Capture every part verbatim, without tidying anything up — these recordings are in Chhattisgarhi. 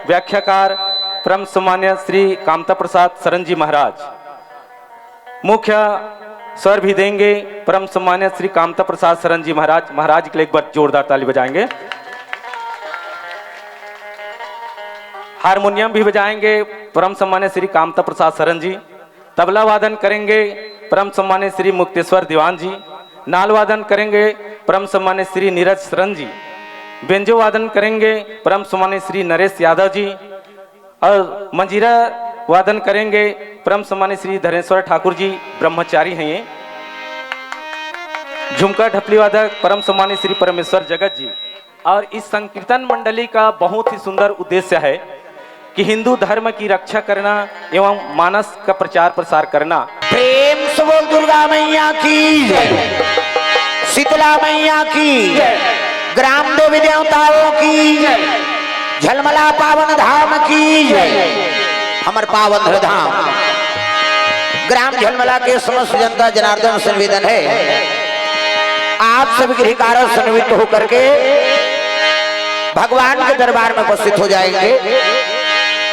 व्याख्याकार परम सम्मान्य श्री कामता प्रसाद शरण जी महाराज, मुख्य स्वर भी देंगे परम सम्मान्य श्री कामता प्रसाद शरण जी महाराज। महाराज के लिए एक बार जोरदार ताली बजाएंगे। हारमोनियम भी बजाएंगे परम सम्मान्य श्री कामता प्रसाद शरण जी। तबला वादन करेंगे परम सम्मान्य श्री मुक्तेश्वर दीवान जी। नाल वादन करेंगे परम सम्मान्य श्री नीरज शरण जी। बेंजो वादन करेंगे परम सम्मान्य श्री नरेश यादव जी। और मंजीरा वादन करेंगे परम सम्मान्य श्री धनेश्वर ठाकुर जी, ब्रह्मचारी हैं ये। झुमका ढपली वादक परम सम्मान्य श्री परमेश्वर जगत जी। और इस संकीर्तन मंडली का बहुत ही सुंदर उद्देश्य है कि हिंदू धर्म की रक्षा करना एवं मानस का प्रचार प्रसार करना। प्रेम से बोल दुर्गा मैया की जय, शीतला मैया की जय, ग्राम देवी देवताओं की जय, झलमला पावन धाम की जय। हमर पावन धाम ग्राम झलमला के समस्त जनता जनार्दन से निवेदन है, आप सभी गृहकारक से निवृत्त होकर के भगवान के दरबार में उपस्थित हो जाएंगे।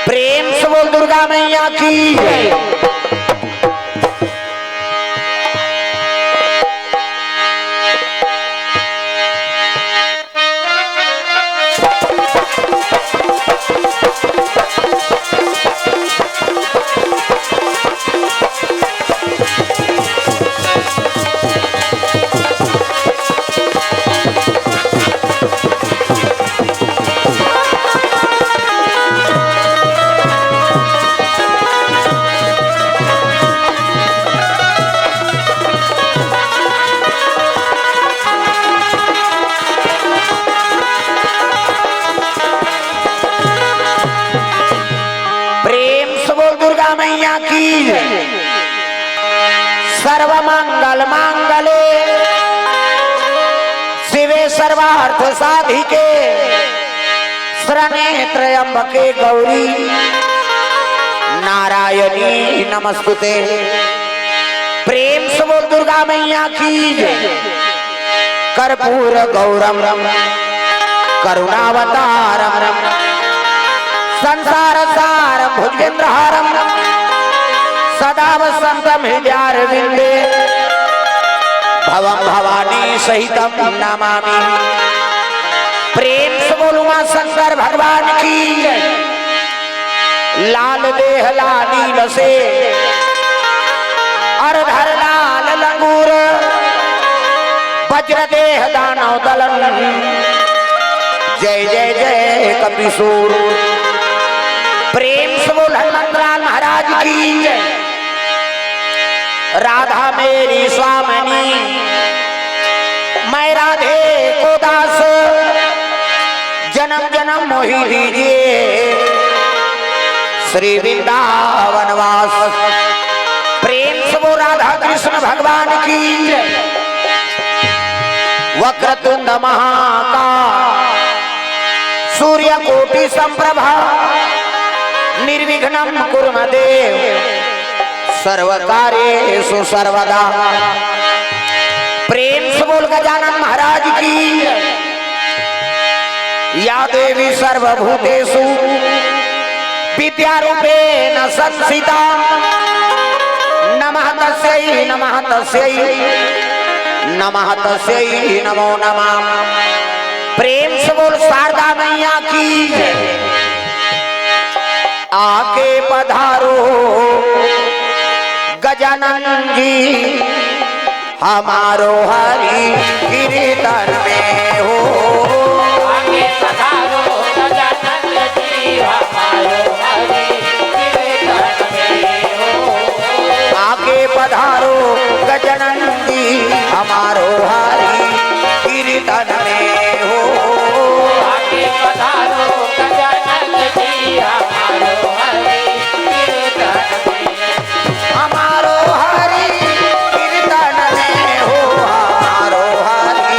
प्रेम से बोल दुर्गा मैया की जय। प्रेम से बोल दुर्गा मैया की। सर्व मंगल मांगले शिवे सर्वार्थ साधिके शरणे त्र्यंबके गौरी नारायणी नमस्तुते। प्रेम से बोल दुर्गा मैया की जय। कर्पूर गौरम करुणावतारम संसार सारम भुजगेंद्रहारम सदा वसंतम हृदयारविंदे भवम भवानी सहितम नमामि। प्रेम से बोल उमा शंकर भगवान की जय। लाल देह लाल नील से अरधर लाल लंगूर, वज्र देह दानव दलन, जय जय जय कपिसूर। प्रेम से बोल हनुमंत लाल महाराज की जय। राधा मेरी स्वामिनी, मैं राधे को दास, जन्म जन्म मोहि दीजिए श्री वृंदावन वास। प्रेम से बोल राधा कृष्ण भगवान की जय। वक्रतुंड महाकाय सूर्य कोटि संप्रभा निर्विघ्नं कुरु मे देव सर्व कार्येषु सर्वदा। प्रेम से बोल गजानन महाराज की। या देवी सर्वभूतेषु विद्यारूपेण संस्थिता नमः तस्यै नमः तस्यै नमः तस्यै नमो नमः। प्रेम से बोल शारदा मैया की जय। आके पधारो गजानन जी हमारो हरि कीर्तन में हो। आके पधारो गजानन जी हमारो हरि कीर्तन में हो। आके पधारो गजानन जी हमारो हरि कीर्तन में हो। आके पधारो गजानन जी हमारो हरि कीर्तन में। हमारो हरि कीर्तन में हो, हमारो हरि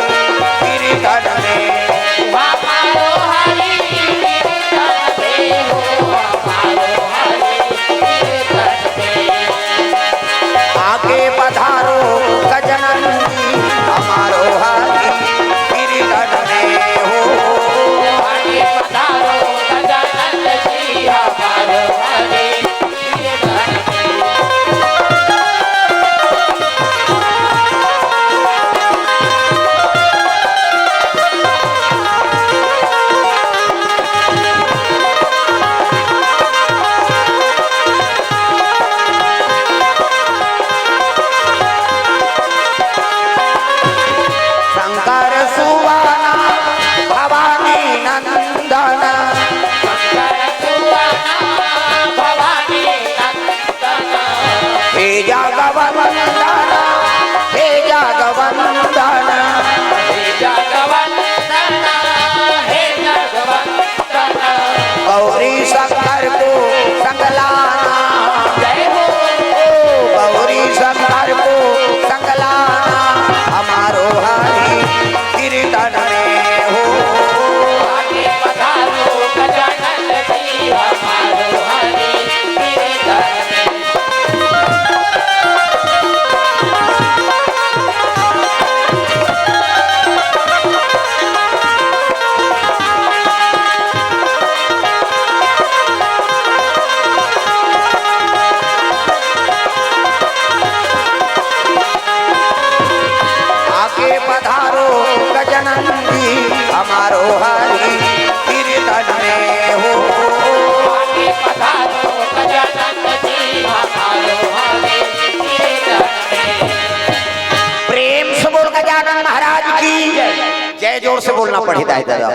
जोर से बोलना पड़ही दाई ददा।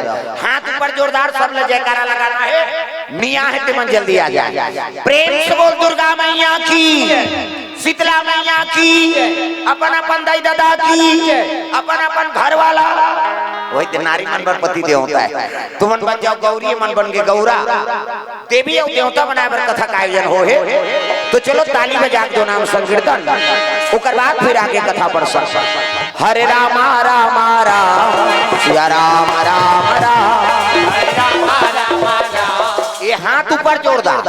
हाथ ऊपर जोरदार, सब ला जयकारा लगाना हे। नइ आए हे तेमन जल्दी आ जाए। प्रेम से बोल दुर्गा मैया की, शीतला मैया की, अपन अपन दाई ददा की, अपन अपन घर वाला। वही ते नारी मन बर पति देवता हे। तुमन बन जाव गौरी, ए मन बन गे गौरा। देवी अउ देवता बनाए बर कथा का आयोजन होहे। तो चलो ताली बजा के दो नाम संकीर्तन, ओकर बाद फिर आगे कथा पर सब। हरे रामा रामा राम, सिया राम राम राम। हरे रामा रामा राम। ये हाथ ऊपर जोरदार,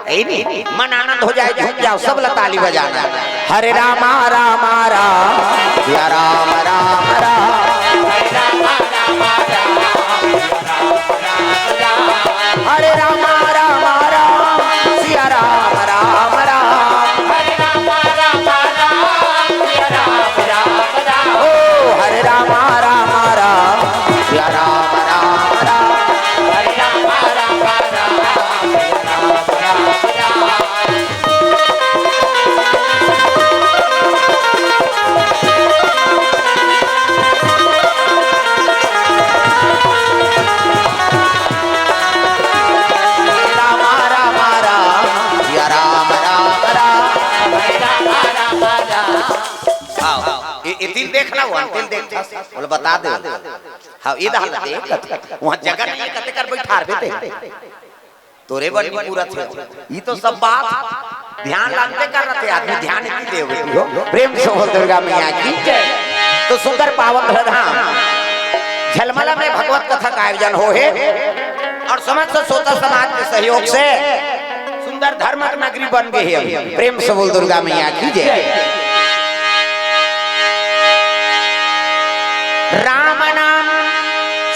हे नी? मन आनंद हो जाए, झूम जाव, सब ला ताली बजाना। हरे रामा रामा राम, सिया राम राम राम। हरे रामा रामा राम, हरे रामा रामा राम, सिया राम राम राम। हरे रामा रामा राम, सिया राम राम राम। ओ हरे रामा रामा राम, सिया राम राम राम। हरे रामा रामा राम, सिया राम राम राम। रामा रामा राम, सिया राम राम राम। आओ, ए, ए तीन देख ला, वो अंतिम देख ला, बोले बता दे। हाँ, ये दाल देख, वहाँ जगह नहीं हे, कते कर बैठार देते। तोरे बर नइ पूरत हे। ई तो सब बात ध्यान लागते कर रथे, आदमी ध्यान नइ देवे हो। प्रेम से बोल दुर्गा मैया की जय। तो सुंदर पावन धाम झलमला में भगवत कथा का आयोजन होहे अउ समस्त श्रोता समाज के सहयोग से सुंदर धर्म नगरी बन गे हे। प्रेम से बोल दुर्गा मैया की जय। राम नाम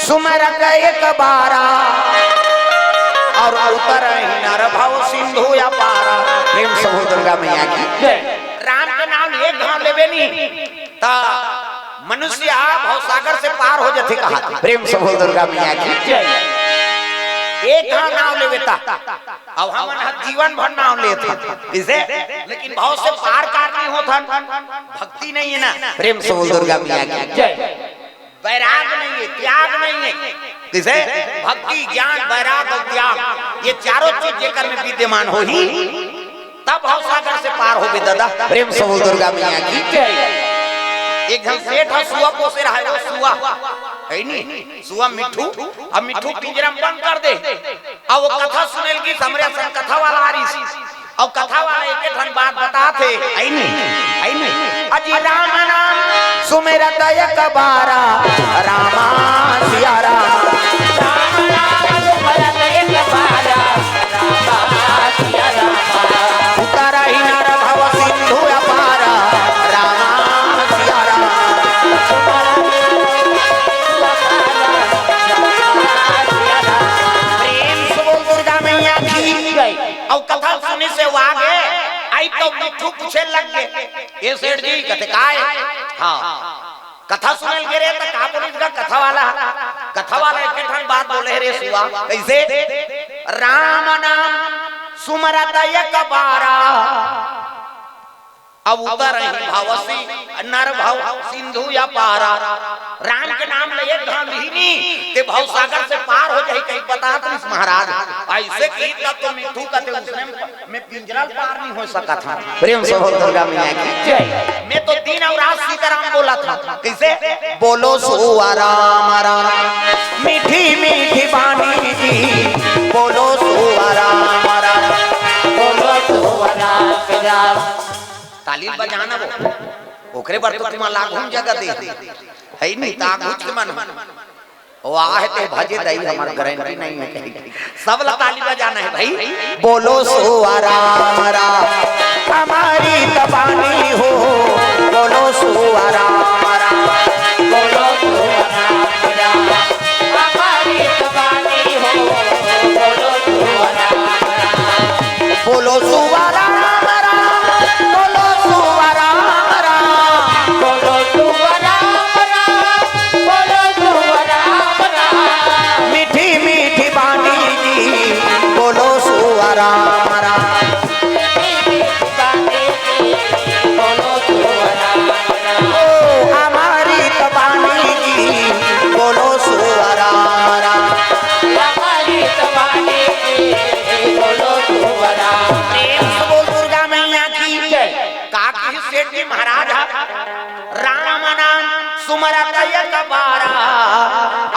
सुमरत एक बारा, अउ उतरहि नर भव सिंधु अपारा। प्रेम से बोल दुर्गा मैया की। जय। राम के नाम एक घांव लेबे नी, त मनुष्य भवसागर से पार हो जथे कहा। प्रेम से बोल दुर्गा मैया की। जय। एक घांव नाम लेबे त अब हमन ह जीवन भर नाम लेथन, कइसे? लेकिन भव से पार कर नइ होथन, भक्ति नइ हे ना। प्रेम से बोल दुर्गा मैया की। जय। बैराग नइ हे, त्याग नइ हे, कइसे? भक्ति, ज्ञान, बैराग अउ त्याग, ये चारों चीज जेकर में विद्यमान होही, तब भवसागर से पार होबे ददा। प्रेम से बोल दुर्गा मैया की। जय। एक झन सेठ ह सुआ पोसे रहय, वो सुआ, हे नी? सुआ मिट्ठू, अब मिट्ठू पिंजरा में बंद कर दे। अब वो कथा सुने लगिस, हमरे संग कथा वाला आ रहिस। अब कथा वाला एक ठन बात बताथे, हे नी, हे नी। अजी राम नाम सुमिरत एक बारा, रामा सिया राम। राम नाम सुमिरत एक बारा, रामा सिया राम। उतरहि नर भव सिंधु अपारा, रामा सिया राम। प्रेम से बोल दुर्गा मैया की। अउ कथा सुने से वो आगे आई तो मिट्ठू पूछे लग गे, "ए सेठ जी," कथे, "काय?" हाँ, कथा सुने लगे रे, त का बोलिस गा कथा वाला? कथा वाला एक ठन बात बोले रे सुआ, कइसे? राम नाम सुमरत एक बारा, अब उतरहि भव सि-, नर भव सिंधु अपारा। राम के नाम ले एक घांव लिही नी, ते भवसागर से पार हो जाही, कहि बतात रहिस महाराज। अइसे कही तब तो मिट्ठू कथे, "उसने में पिंजरा ल पार नइ हो सकत हंव।" प्रेम से बोल दुर्गा मैया की जय। मैं तो दिन अउ रात सीताराम बोलत हंव। कइसे? बोलो सुआ राम राम, मीठी मीठी बानी जी, बोलो सुआ राम राम, बोलो सुआ राम राम। ताली बजाना वो। ओकरे बर तो तुमन ला घूम जगह दे। हे नी, त आघू के मन। वो आहे ते भजे दई, हमर गारंटी नइ हे कहीं। सब ला ताली बजाना हे भाई। बोलो सुआ राम राम, अमृत बानी हो। बोलो सुआ राम राम, बोलो सुआ राम राम, अमृत बानी हो। बोलो सुआ राम राम। बोलो सुआ राम राम, बोलो सुआ राम राम, बोलो सुआ राम राम, बोलो सुआ राम राम। मीठी मीठी बानी जी, बोलो सुआ राम राम।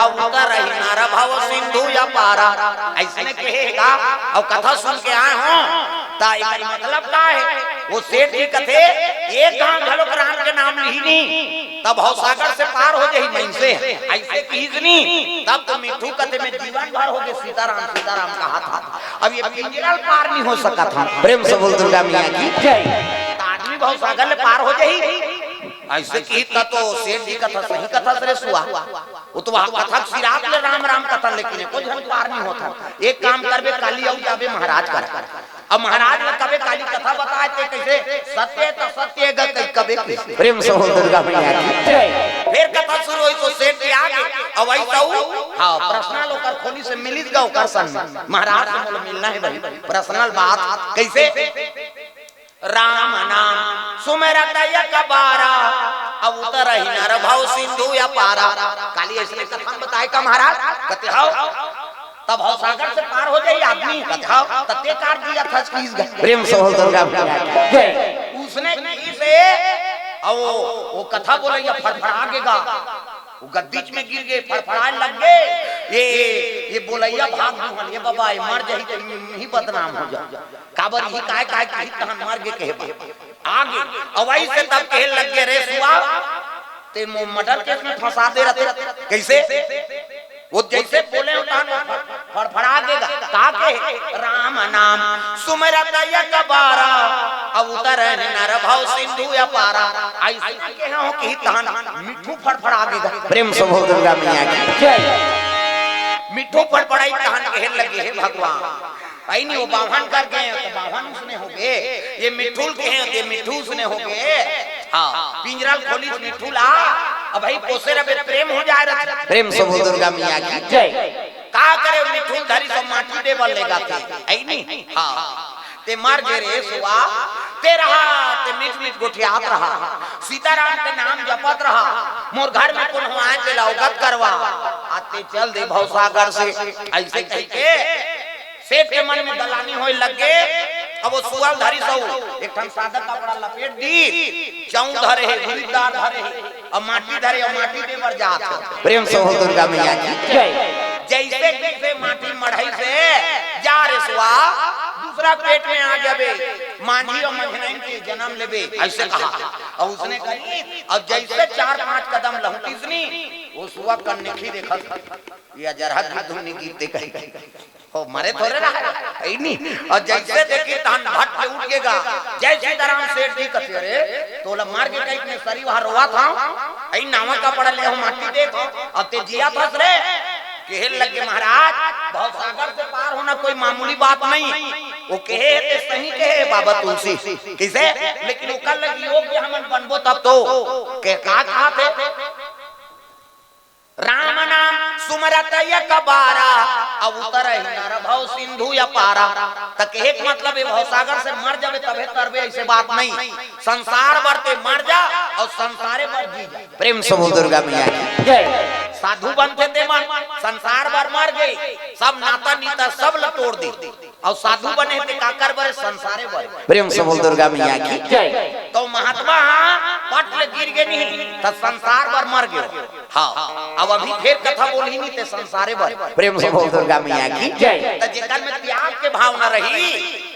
अवतरहि नर भव सिंधु अपारा। अइसने कहे हे गा, अउ कथा सुन के आए हों, त एकर मतलब का हे? वो सेठ जी कथे, एक घांव घलोक राम के नाम लिही नहीं, त भवसागर से पार हो जाही मइनसे। अइसे कहिस नहीं, तब तो मिट्ठू कथे में जीवन भर हो गे सीताराम, सीताराम कहा था। अब ये पिंजरा ल पार नहीं हो सकत हे। प्रेम से बोल दुर्गा मैया की जय। त आदमी भवसागर ले पार हो जाही। अइसे कही त तो सेठ जी कथा सही कथा रे सुआ। वो तो वहाँ कथा सिरात ले राम राम कथा, लेकिन एको झन पार नहीं होत हे। एक काम करबे, काली अउ जाबे महाराज करा। अब महाराज ल कबे काली कथा बताए ते कइसे सत्य त सत्य ग कई कबे कइसे। प्रेम से बोल दुर्गा मैया की जय। फिर कथा शुरू होइस तो सेठ जी आगे। अब अइसा उ, हाँ, प्रश्न ओकर खोलिस मिलिस गा ओकर संग। महाराज से मोला मिलना हे भाई, पर्सनल बात। कइसे? राम नाम सुमिरत एक बारा, अवतरहि नर भव सिंधु अपारा। काली अइसने कथा बताए का महाराज? कथे हव। तब भवसागर से पार हो जाही आदमी। कथे हव। त ते का जियत हस किस गा। प्रेम से बोल दुर्गा मैया की जय। उसने कही से, अउ वो, वो कथा बोलइया फड़फड़ा गे गा। वो गद्दीच में गिर गे, फड़फड़ाए लग गे। ये, ये बोलइया भाग गे, ये बाबा, ये मर जाही त इही बदनाम हो जाही। काबर इही काय काय कही तहन मर गे कहे बा। आगे, अउ अइसे तब कहे लग गे, रे सुआ, ते मोर मर्डर केस में फंसा दे रथे। कइसे? वो जइसे बोले हों तहन फड़फड़ा गे गा। का कहे? राम नाम सुमिरत एक बारा, अवतरहि नर भव सिंधु अपारा। अइसे कहे हों कि तहन मिट्ठू फड़फड़ा गे गा। प्रेम से बोल दुर्गा मैया की जय। मिट्ठू फड़फड़ाइस तहन कहे लगे, हे भगवान, अइ नहीं वो बाम्हन कर गे त बाम्हन उसने हो गे, ये मिट्ठू ल कहे त ये मिट्ठू उसने हो गे। हाँ, पिंजरा ल खोलिस मिट्ठू ला, अब भाई पोसे रबे प्रेम हो जाए रथे। प्रेम से बोल दुर्गा मैया की जय। का करे, मिट्ठू ल धरिस अउ माटी दे बर लेगथे, अइ नहीं? हाँ, ते मर गे रे सुआ, ते रहा, ते मीठ मीठ गोठियात रहा, सीताराम के नाम जपत रहा, मोर घर में कोनो आए तेला अवगत करवा, अउ ते चल दे भवसागर से। अइसे कहिके सेठ के मन में गलानी होए लग गे। अब वो सुआ ल धरिस अउ एक ठन सादा कपड़ा लपेट दिस, चाउर धरे हे, उड़ीद दार धरे हे, अउ माटी धरे हे, अउ माटी दे बर जात हे। प्रेम से बोल दुर्गा मैया की जय। जइसे तइसे माटी मढ़ाइस हे, जा रे सुआ, दूसरा पेट में आ जाबे, मांझी अउ मंझनइन के जनम लेबे, अइसे कहा। अउ उसने कही, अउ जइसे चार पांच कदम लहुटिस नी, वो सुआ कन्नेखी देखत, ये अजरहा की धुन नहीं गिरते कहीं। हो, मरे थोरे रहा हे, अइ नहीं। अउ जइसे देखिस तहन भट ले उठ गे गा। जय सीताराम सेठ जी कथे, अरे, तोला मर गे कहिके सरी वहाँ रोवत हंव, अइ नवा कपड़ा ले हंव, माटी देत हंव, अउ ते जियत हस रे। कहे लगे, महाराज, भवसागर से पार होना कोई मामूली बात नहीं। वो कहे हे ते सही कहे हे बाबा तुलसी। कइसे? लेकिन ओकर लगी योग्य हमन बनबो तब तो। के का कहाथे? राम नाम सुमिरत एक बारा, अवतरहि नर भव सिंधु अपारा। त कहे के मतलब ये भवसागर से मर जाबे तभे तरबे, अइसे बात नहीं। संसार बर ते मर जा अउ संसारे बर जी जा। प्रेम से बोल दुर्गा मैया की जय। साधु बनथे ते मन, संसार बर मर गे, सब नाता नीता सब ल तोड़ दे। अउ साधु बने हे ते काकर बर? संसारे बर। प्रेम से बोल दुर्गा मैया की जय। त महात्मा हा पट ले गिर गे नहीं, त संसार बर मर गे। हाँ, अब अभी फेर कथा बोलही नहीं ते संसारे बर। प्रेम से बोल दुर्गा मैया की जय। त जेकर में त्याग के भावना रही,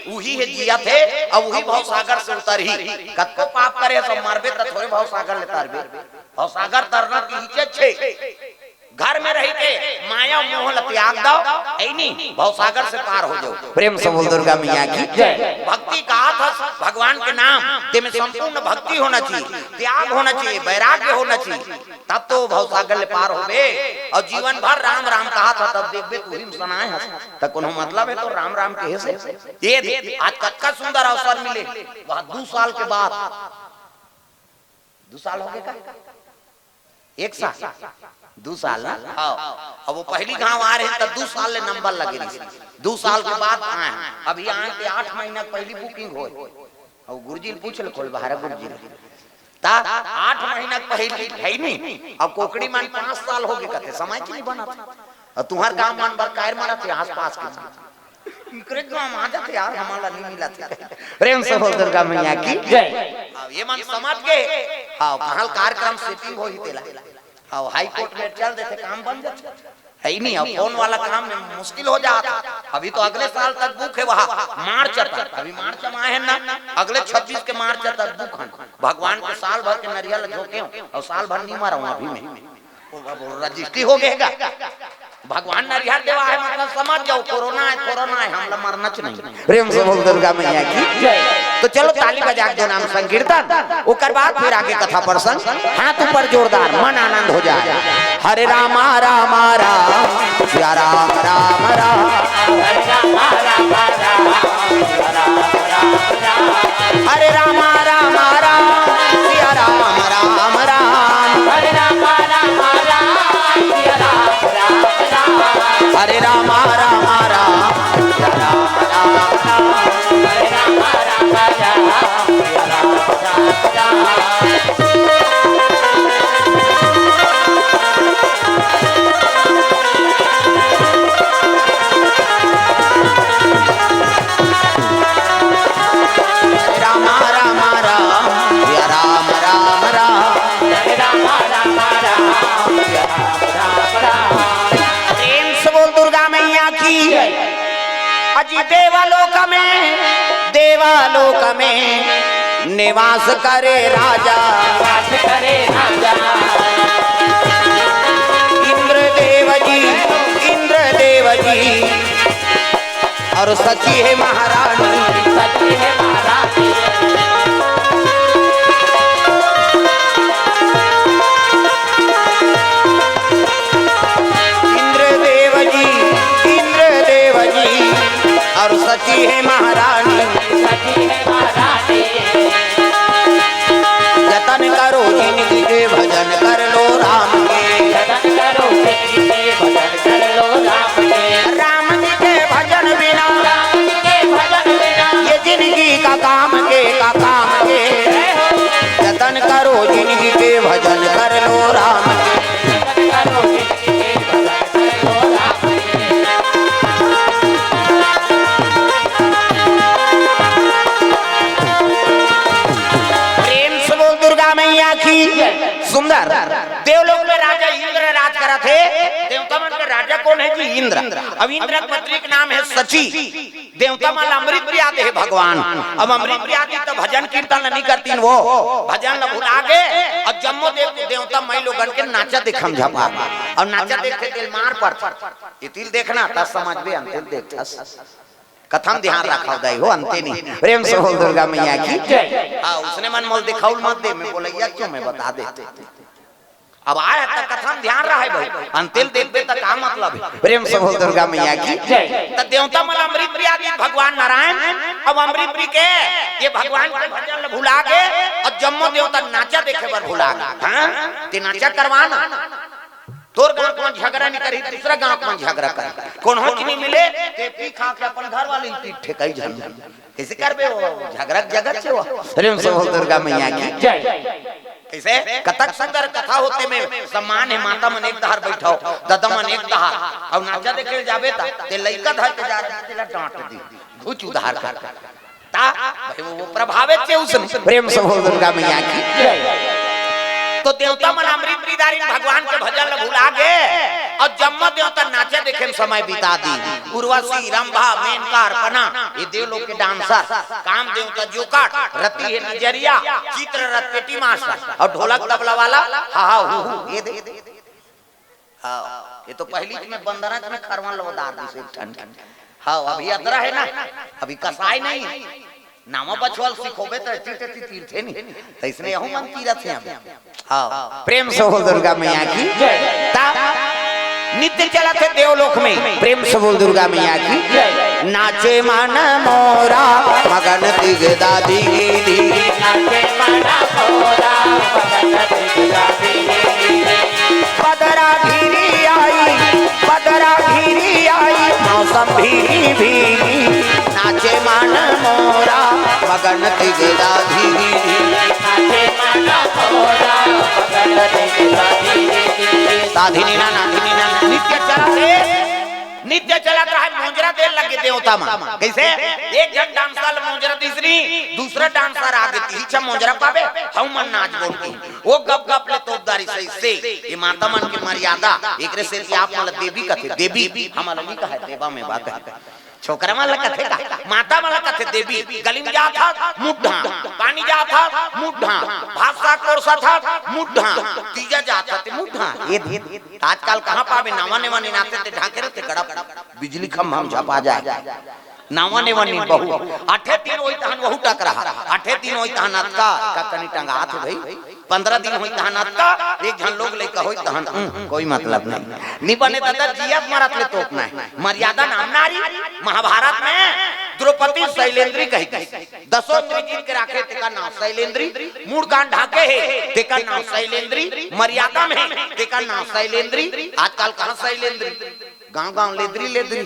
उही हे जियत हे, अउ उही भवसागर से उतरही। कतको पाप करे हे, सब मरबे त थोरे भवसागर ले तरबे। भवसागर तरना की इज्जत छे। घर में रहिके माया मोह ल त्याग दव, अइ नहीं, भवसागर से पार हो जाव। प्रेम से बोल दुर्गा मैया की जय। भक्ति कहाथस भगवान के नाम, तेमे संपूर्ण भक्ति होना चाहिए, त्याग होना चाहिए, वैराग्य होना चाहिए, तब तो भवसागर ले पार होबे। अउ जीवन भर राम राम कहाथस, तब देखबे तुही म सनाए हस, त कोनो मतलब हे तो राम राम कहे से? ये देख, आज कतका सुंदर अवसर मिले, वह दू साल के बाद, दू साल हो गे का? एक साल? दू साल ना? हाँ। अब वो पहली घांव आए रहे त दू साल ले नंबर लगे रहिस। दू साल के बाद आए हैं। अभी आए थे आठ महीना के पहली booking होए। अब गुरुजी ल पूछ ले, खोल बहारा गुरुजी ल। त आठ महीना के पहली है नहीं। अब कोकड़ी मन पाँच साल हो गे कथे, समय की नहीं बना था। अउ तुंहर गांव मन बर कायर मरत हे, आसपास के मन। इकरे गांव म आ जाथे यार, हमन ला नहीं मिलत हे। प्रेम से बोल दुर्गा मैया की जय। अब ये मन समझ गे। हाँ, कहाँ ल कार्यक्रम setting होही तेला। अब हाई कोर्ट में चल देथे, काम बन जाथे। है ही नहीं, अब फोन वाला काम में मुश्किल हो जात। अभी तो अगले साल तक बुक है वहाँ, मार्च तक। अभी मार्च में आए हैं ना, अगले छब्बीस के मार्च तक बुक है। भगवान के साल भर के नरियल झोंके हूँ और साल भर नहीं मारा हूँ अभी मैं। वो, वो रजिस्ट्री हो गएगा। भगवान नरिहर देवा है, मतलब समझ जाओ, कोरोना है, कोरोना है, हमला मरना च नहीं। प्रेम से बोल दुर्गा मैया की। तो चलो ताली बजा के दो नाम संकीर्तन, ओकर बाद फिर आगे कथा प्रसंग। हाथ ऊपर जोरदार, मन आनंद हो जाए। हरे रामा रामा राम, सिया राम राम राम। हरे रामा रामा राम, सिया राम राम राम। हरे रामा रामा राम, सिया राम राम राम। हरे रामा रामा राम, सिया राम राम राम। हरे रामा रामा राम, सिया राम राम राम। राम राम राम, या राम राम राम। प्रेम से बोल दुर्गा मैया की। अजी देवालोक में, देवालोक में निवास करे राजा। निवास करे राजा। इंद्रदेव जी, इंद्रदेव जी। और सची है महारानी। सची है महारानी। इंद्रदेव जी, इंद्रदेव जी। और सची है महारानी। सची है महारानी। जतन करो जिनगी के, भजन कर लो राम के। जतन करो जिनगी के, भजन कर लो राम के। राम जी के भजन बिना, राम जी के भजन बिना, ये जिनगी का काम के, का काम के। जतन करो जिनगी के, भजन कर लो राम के। जतन करो जिनगी के, भजन कर लो राम के। प्रेम से बोल दुर्गा मैया की। सुंदर। देवलोक में राजा इंद्र राज करत हे। देवता मन के राजा कोन हे जी? इंद्र। अब इंद्र के पत्नी के नाम हे सची। देवता मन ला अमृत पिया दे हे भगवान। अब अमृत पिया दी तो भजन कीर्तन ला नहीं करतीन वो। भजन ला भुला गे। अब जम्मो देव, देवता माई लोगन के नाचा देखम झपा। और नाचा देख के दिल मार पड़त। ये तिल देखना, तब समझ बे, अंतिल देख। कथम ध्यान रखव दाई हो, अंते नहीं। प्रेम से बोल दुर्गा मैया की। हाँ, उसने मन मोल दिखाउल मत दे, मैं बोलैया क्यों, मैं बता देते। अब आए त कथम ध्यान रहे भाई, अंतिल देखबे त का मतलब है? प्रेम से बोल दुर्गा मैया की। त देवता मन अमृत पिया दी भगवान नारायण, अब अमृत पी के ये भगवान के भजन ल भुला गे, और जम्मो देवता नाचा देखे बर भुला गे। हाँ, ते नाचा करवाना। तोर गांव के मन झगड़ा नहीं करही, दूसरा गांव के मन झगड़ा करही। कोनो के नहीं मिले, ते पी खा के अपन घर वाले पीठ ठेकाई झन। कैसे करबे वो? झगड़ा के जगत से वो। प्रेम से बोल दुर्गा मैया की। जय। कैसे? कतक सुंदर कथा होते में सम्मान है, माता मन एक धार बैठाओ, दादा मन एक धार, और नाचा देखे जाबे ता, ते लइका धर के जा रहे, तेला डांट दी, घुच उधार कर। ता भाई वो, वो प्रभावित से उसने। प्रेम से बोल दुर्गा मैया की। तो देवता मन अमृत पिदारी भगवान के भजन ल भुला गे, और जम्मा देवता नाचे देखे में समय बिता दी। उर्वशी, रंभा, मेनका, अर्पणा, ये देवलोक के डांसर, काम देवता जोकाट, रति है नजरिया, चित्ररथ पेटी मास्टर, और ढोलक तबला वाला हा हा हू हू। ये दे, हाँ, ये तो पहली में बंदरा में खरवन लो डार दी से ठंड। हाँ, अभी अतरा है ना, अभी कसाई नहीं है। नामा बछवल सिखोबे त एती तेती तीरथे नहीं, त इसने यहू मन तीरत है अभी। हाँ, प्रेम से बोल दुर्गा मैया की। ता नित्य चलत है देवलोक में, प्रेम से बोल दुर्गा मैया की। नाचे मन मोरा मगन तिग दादी दी। नाचे मन मोरा मगन तिग दादी दी। बदरा घिरी आई, बदरा घिरी आई, मौसम भीगी भीगी। नाचे मन मोरा मगन तिग दादी दी। नाचे मन मोरा मगन तिग दादी दी। साधिनी ना, नाधिनी ना, नित्य चलत हे। नित्य चलत रहे, मोजरा देर लगे देवता मन। कैसे? एक झन डांसर ल मोजरा दिस रही, दूसरा डांसर आगे, तीछा मोजरा पाबे, हऊ मन नाच बोल के। वो गप गप ले तोपदारी अइसे ये माता मन के मर्यादा, एकरे सेती आप मन ला देवी कथे, देवी, हमन ला नइ कहे देवा में बा कहे। छोकरा मन ला कथे का? माता मन ला कथे देवी। गली में जात हस, मुंह ढांक, पानी जात हस, मुंह ढांक, भात साग परोसत हस, मुंह ढांक, तीजा जात हस, मुंह ढांक। ये दे, आजकल कहाँ पाबे, नवा नेवा निनाथे ते ढांके रहिथे गड़प, बिजली खंभा में झपा जाय। नवा नेवा नीन बहू, आठे दिन होई तहन वहू टकरहा, आठे दिन होई तहन अतका, का कनी टंगात हे भई, पंद्रह दिन होई तहन अतका, एक झन लोग लइका होई तहन, उम, कोई मतलब नहीं। नी बने ददा, जियत मरत ले तोपना हे। मर्यादा नाम नारी। महाभारत में द्रौपदी शैलेंद्री कही गई, दसों इंद्री जीत के राखे, तेकर नाम शैलेंद्री। मूड़ कान ढांके हे, तेकर नाम शैलेंद्री। मर्यादा में हे, तेकर नाम शैलेंद्री। आजकल कहाँ शैलेंद्री? गांव गांव लेदरी लेदरी।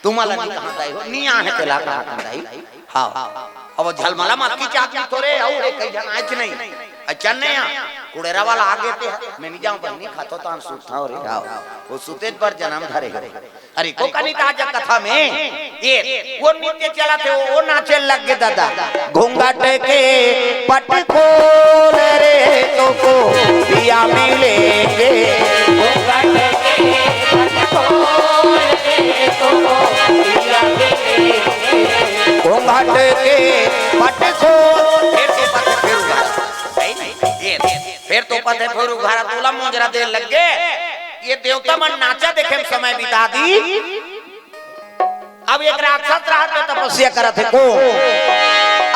तुमन ला नइ कहां दाई हो, नइ आहे तेला कहां दाई। हां, अब झलमला मत की चाकरी थोरे, अउ रे कई झन आएच नहीं। अच्छा नइ आ, कुड़ेरा वाला आगे ते, मैं नइ जांव बहिनी, खाथों तहन सुतथों रे। हां, वो सुते बर जनम धरे हो। अरे को कनी ताजा कथा में ये वो नृत्य चलत हे, वो नाचे लग गे दादा। घूंघट के पट खोल रे, तोको पिया मिलेंगे। घूंघट के पट खोल रे, तोको पिया मिलेंगे। घूंघट के पट खोल, फेर तो पथे फेर उघार। सही नहीं? ये, फेर तो पथे फेर उघार, तोला मोजरा दे लग गे। ये देवता मन नाचा देखे में समय बिता दी। अब एक राक्षस रहत हे तपस्या करत हे को।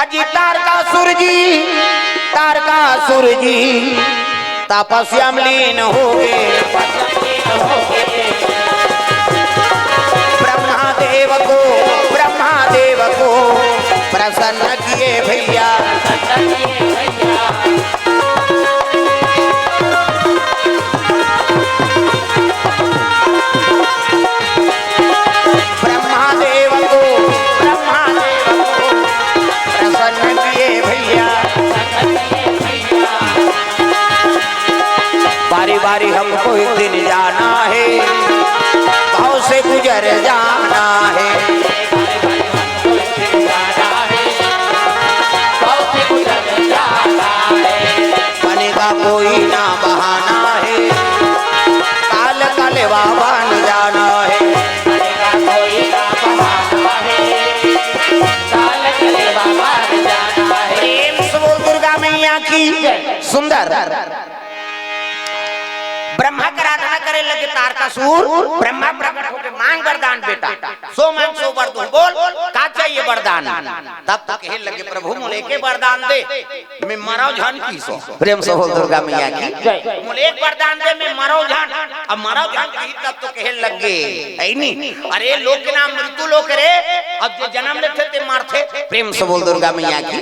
अजी तारकासुर जी, तारकासुर जी तपस्या में लीन हो गे। ब्रह्मा देव को, ब्रह्मा देव को प्रसन्न किए भैया। ब्रह्मा देव को, ब्रह्मा देव को प्रसन्न किए भैया। बारी बारी हमको एक दिन जाना है, भव से गुजर जाना है। बनेगा कोई ना बहाना है, काल कलेवा बन जाना है। प्रेम से बोल दुर्गा मैया की। सुंदर। ब्रह्मा के आराधना करे लगे तारकासुर, ब्रह्मा प्रकट होके मांग वरदान बेटा, सो मांग सो वर दूं, बोल का चाहिए वरदान। तब तो कहे लगे प्रभु मोला एके वरदान दे, मैं मरव झन किहिस। प्रेम से बोल दुर्गा मैया की। मोला एक वरदान दे, मैं मरव झन। अब मरव झन किहिस तब तो कहे लगे, है नी? अरे लोक के नाम मृत्यु लोक रे, अब जे जन्म लेथे ते मरथे। प्रेम से बोल दुर्गा मैया की।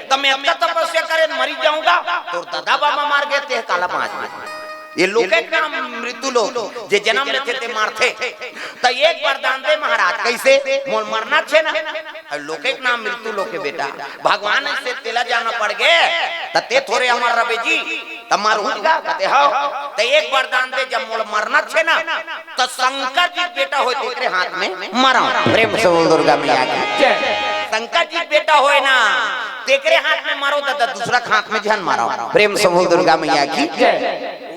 तब मैं अतका तपस्या करे मरी जाहूं गा, तोर ददा बाबा मर गे ते काला बांच गे। ये लोके के नाम मृत्यु लोक, जे जन्म लेथे ते मरथे। त एक वरदान दे महाराज, कइसे? मोला मरना हे ना। अउ लोके के नाम मृत्यु लोक हे बेटा, भगवान से तेला जाना पड़ गे, त ते थोरे अमर रबे जी, त मरहूं गा, कथे हव। त एक वरदान दे, जब मोला मरना हे ना, त शंकर जी के बेटा होय तेकरे हाथ में मरव। प्रेम से बोल दुर्गा मैया की। शंकर जी के बेटा होय ना, तेकरे हाथ में मरव, ददा दूसरा के हाथ में झन मरव। प्रेम से बोल दुर्गा मैया की।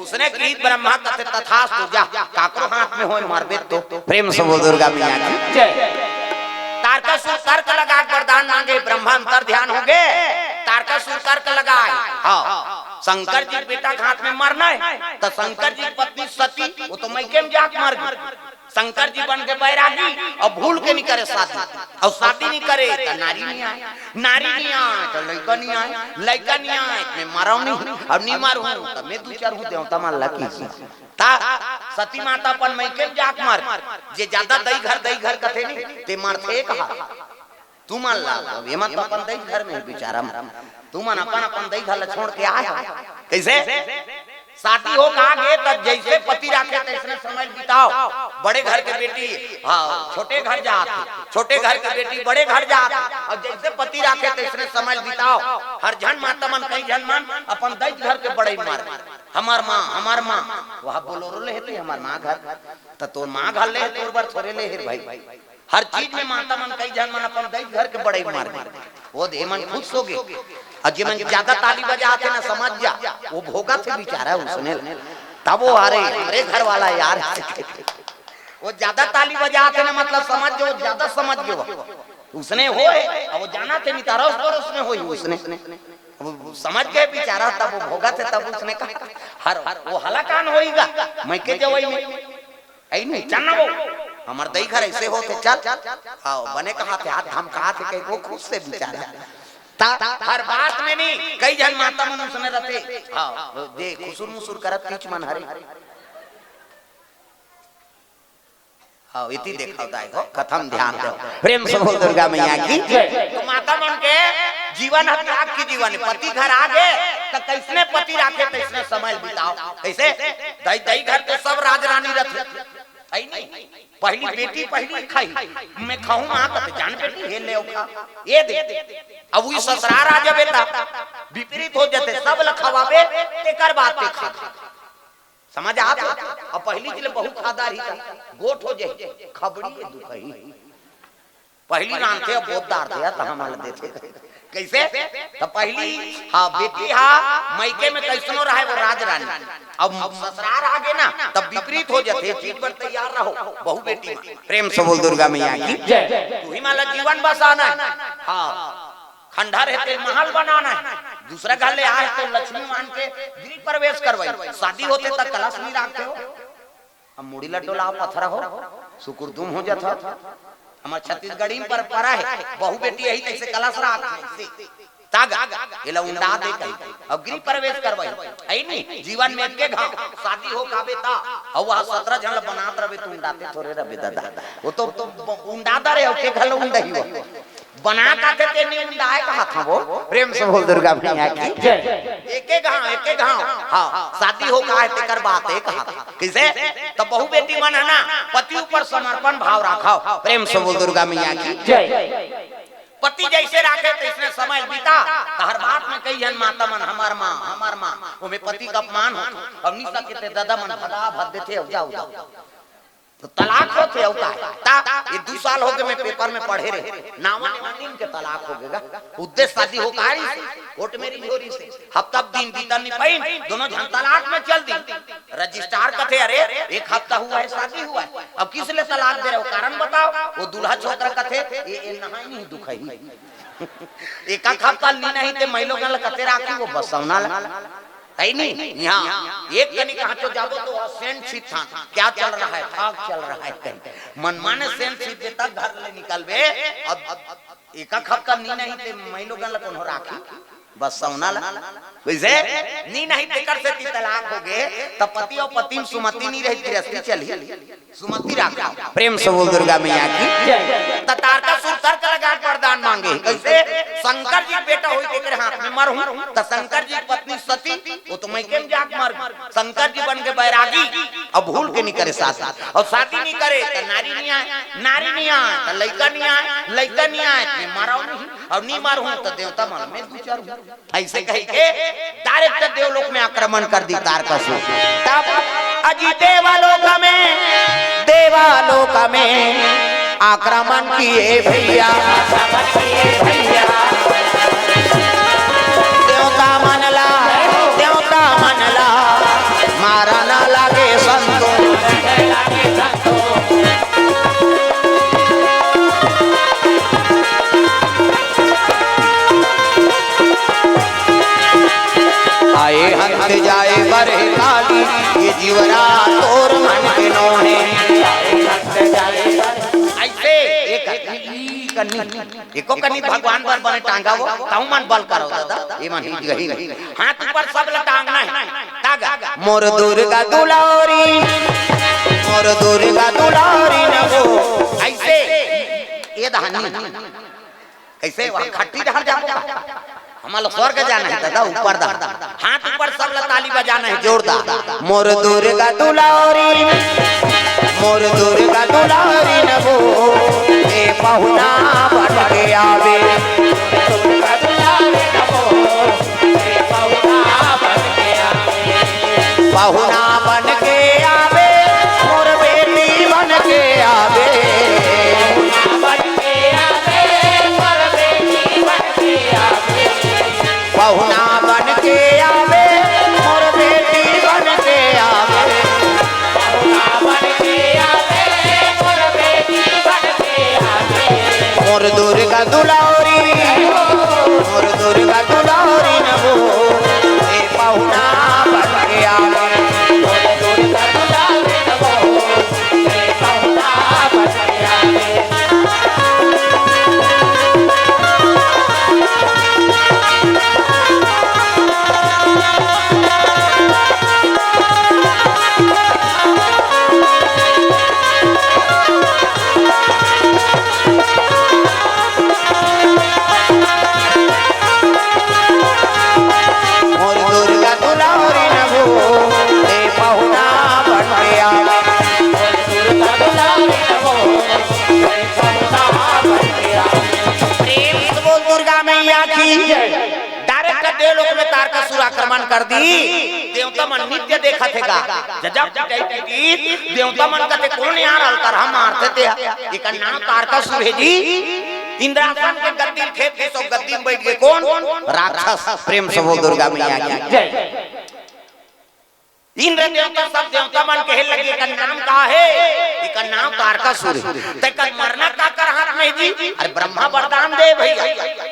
उसने कही ब्रह्मा कथे तथास्तु, जा काकरो हाथ में होय मरबे तो। प्रेम से बोल दुर्गा मैया की। तारकासुर तर्क लगा के वरदान मांगे, ब्रह्मा अंतर ध्यान हो गे। तारकासुर तर्क लगाय, हां, शंकर जी के बेटा के हाथ में मरना हे, त शंकर जी के पत्नी सती, वो तो मइके में जाके मर गे। शंकर जी बन के बैरागी अउ भूल के नइ करे शादी, अउ शादी नइ करे त नारी नइ आय, नारी नइ आय त लइका नइ आय, लइका नइ आय त मैं मरव नहीं, अउ नइ मरहूं त मैं दू चार हूं देवता मन ला किहिस। त सती माता अपन मइके में जाके मर, जे जादा दई घर दई घर कथे नहीं ते मरथे कहा। तुमन ला, अब एमा तो अपन दई घर में ही बिचारा मन। तुमन अपन अपन दई घर ला छोड़ के आए हो। कइसे? शादी हो के आ गे त जइसे पति राखे तइसने समय बिताव। बड़े घर के बेटी, हां, छोटे घर जात हे, छोटे घर के बेटी बड़े घर जात हे। अउ जइसे पति राखे तइसने समय बिताव। हर झन माता मन, कई झन मन अपन दई घर के बड़ई मारे। हमर मां, हमर मां, वह बोलोरो ले हे ते हमर मां घर। त तोर मां घर ले हे, तोर बर थोरे ले हे भाई। हर चीज में माता मन, कई झन मन अपन दई घर के बड़ई मार दे। वो दे मन खुश हो गे। अउ जेमन ज्यादा ताली बजात हे ना, समझ जा, वो भोगत हे बिचारा उसने। तब वो, "अरे, हमरे घर वाला यार।" वो ज्यादा ताली बजात हे ना, मतलब समझ जो, ज्यादा समझ जो। उसने होय, अब वो जानत हे, मितारस परोस में होय उसने। अब वो समझ गे बिचारा, तब वो भोगत हे, तब उसने कहा, "हर, हर, वो हलाकान होइगा, मइके जवई में।" अइ नहीं, चल ना वो, हमर दई घर अइसे होथे, चल। हाँ, बने कहत हे, हाथ धमकात हे, कहीं वो खुश से बिचारा। ता, हर बात में नहीं, कई झन माता मन उसने रथे। हाँ, दे, खुसुर मुसुर करत किच मन हरे। हाँ, इति देखव दाई हो, कथा म ध्यान देव। प्रेम से बोल दुर्गा मैया की। तो माता मन के जीवन ह त्याग के जीवन हे। पति घर आ गे, त कइसने पति राखे, तइसने समय बिताव। कइसे? दई, दई घर तो सब राजरानी रथे। अइ नहीं? पहिली बेटी पहिली खाही। मैं खाहूं मां, त जान बेटी, हे ले खा। ये दे। अब उही ससुरार आ जाबे त विपरीत हो जाथे, सब ल खवाबे, तेकर बाद ते खा। समझ आत हे? अब पहिली जिले बहुत खादार ही था, गोठ हो जाही, खबड़ी ये दुखही। पहिली रांधथे, अब बोत दार थे, त हमन ल देथे। कइसे? त पहिली, हाँ, बेटी हा, मइके में कइसनो रहय, वो राजरानी। अब ससुरार आ गे ना, तब विपरीत हो जाथे, चीज बर तैयार रहो, बहू बेटी मन। प्रेम से बोल दुर्गा मैया की। जय। तुही मन ल जीवन बसाना हे। हाँ। खंडहर हे ते महल बनाना हे, दूसरा घर ले आए तो लक्ष्मी मान के गृह प्रवेश करवाई। शादी होथे त कलश नहीं राखते हो, अब मुड़ी ला डोला पथरा हो, सुकुरदुम हो जाथा। हमर छत्तीसगढ़ी में परंपरा हे, बहू बेटी अही तइसे कलश राखथे, तागा, एला उंडा दे कही, अब गृह प्रवेश करवाई। अइ नहीं, जीवन में एके घांव, शादी हो काबे ता, अउ वह सतरा झन ल बनात रबे त उंडाते थोरे रबे दादा, वो तो, तो उंडा दे रहे हो, के घर ल उंडही हो। बना का थे ते नहीं उंडाय कहा था वो। प्रेम से बोल दुर्गा मैया की। जय। एके घांव, एके घांव। हाँ, शादी हो का हे तेकर बात हे कहा था। कइसे? त बहू बेटी मन हे ना, पति ऊपर समर्पण भाव राखव। प्रेम से बोल दुर्गा मैया की। जय। पति जइसे राखे तइसने समय बिता। त हर बात में कही हन माता मन, "हमर मां, हमर मां।" ओमे पति का अपमान हो। अब निशा के ते दादा मन भगा भग देथे, "अब जाओ, जाओ।" त तलाक होथे अउ का? ता, ये दू साल हो गे मैं पेपर में पढ़े रहे, नावा नेवा नीम के तलाक हो गे गा। उद्देश्य शादी हो का रही से, कोर्ट में रिझोरी से। हफ्ता दिन बीतन नहीं पाइन, दोनों झन तलाक में चल दी। रजिस्ट्रार कथे, "अरे, एक हफ्ता हुआ है, शादी हुआ है, अब किस लिए तलाक दे रहे हो, कारण बताओ।" वो दूल्हा छोकरा कथे, "ये, ये नहाई नहीं दुखही।" एक हफ्ता नी नहीं ते महिलो गन ल कथे राखी वो बसौना ला। हे नहीं? इहां एक कनी कहां तो जाबो तो सेंट सीत था, "क्या चल रहा है?" "फाग चल रहा है" कही। मनमाने सेंट सीत देता, घर ले निकलबे। अब, अब एक हफ्ता नी नहीं ते महिलो गन ल कोनो राखी, बसौना ला। कइसे? नी नहीं तेकर से ती तलाक हो गे, त पति अउ पति में सुमति नी रही, गृहस्थी चली। सुमति राखा। प्रेम से बोल दुर्गा मैया की। जय। त तारकासुर तर्क लगा के वरदान मांगे। कइसे? शंकर जी के बेटा होई तेकरे हाथ में मरहूं। त शंकर जी की पत्नी सती, वो तो मइके में जाके मर गई। शंकर जी बन के बैरागी, अब भूल के नहीं करे शादी। अउ शादी नहीं करे त नारी नहीं आए, नारी नहीं आए त लइका नहीं आए, लइका नहीं आए त मैं मरहूं नहीं, अउ नहीं मरहूं त देवता मन में दू चार हूं। अइसे कहिके direct देवलोक में आक्रमण कर दी तारकासुर। तब अजी देवलोक में, देवलोक में आक्रमण किए भैया। देवता मन ला, देवता मन ला मारन लागे संतो। आए हंत जाए बरे काली, ये जीवरा तोर मन के नोहे। अइसे एक, ई कन्नी, एको कन्नी भगवान बर बने टांगा वो, तहु मन बल करो दादा, ये मन ही गही नहीं। हाथ ऊपर सब ल टांगना हे, तागा। मोर दुर्गा दुलारी, मोर दुर्गा दुलारी न वो। अइसे, ये दहानी। कइसे वहां खट्टी डहर जाबो? हमन ल स्वर्ग जाना हे दादा, ऊपर डहर। हाथ ऊपर सब ल ताली बजाना हे जोरदार। मोर दुर्गा दुलारी, मोर दुर्गा दुलारी न वो, ए पहुना बन के आवे। पहुना बन के आवे, मोर बेटी बन के आवे। दुर्गा दुलारी, मोर दुर्गा दुलारी न वो, ए पहुना बन के आवे। मोर दुर्गा दुलारी न वो, ए पहुना बन के आवे। मोर दुर्गा दुलारी न वो, ए पहुना बन के आ। मोर दुर्गा दुलारी न वो, ए पहुना बन के आ। प्रेम से बोल दुर्गा मैया की। डायरेक्ट देवलोक में तारकासुर आक्रमण कर दी। देवता मन नृत्य देखत हे गा। जब पिटाई पीटी, देवता मन कथे, "कोन यार अलकरहा मारथे ते ह? एकर नाम तारकासुर हे जी।" इंद्रासन के गद्दी ल खेद के सब गद्दी में बैठ गे कोन? राक्षस। प्रेम से बोल दुर्गा मैया की। जय। इंद्र देवता सब देवता मन कहे लगे, "एकर नाम का हे?" "एकर नाम तारकासुर हे।" "तेकर मरना काकर हाथ में जी?" "अरे ब्रह्मा वरदान दे भैया।"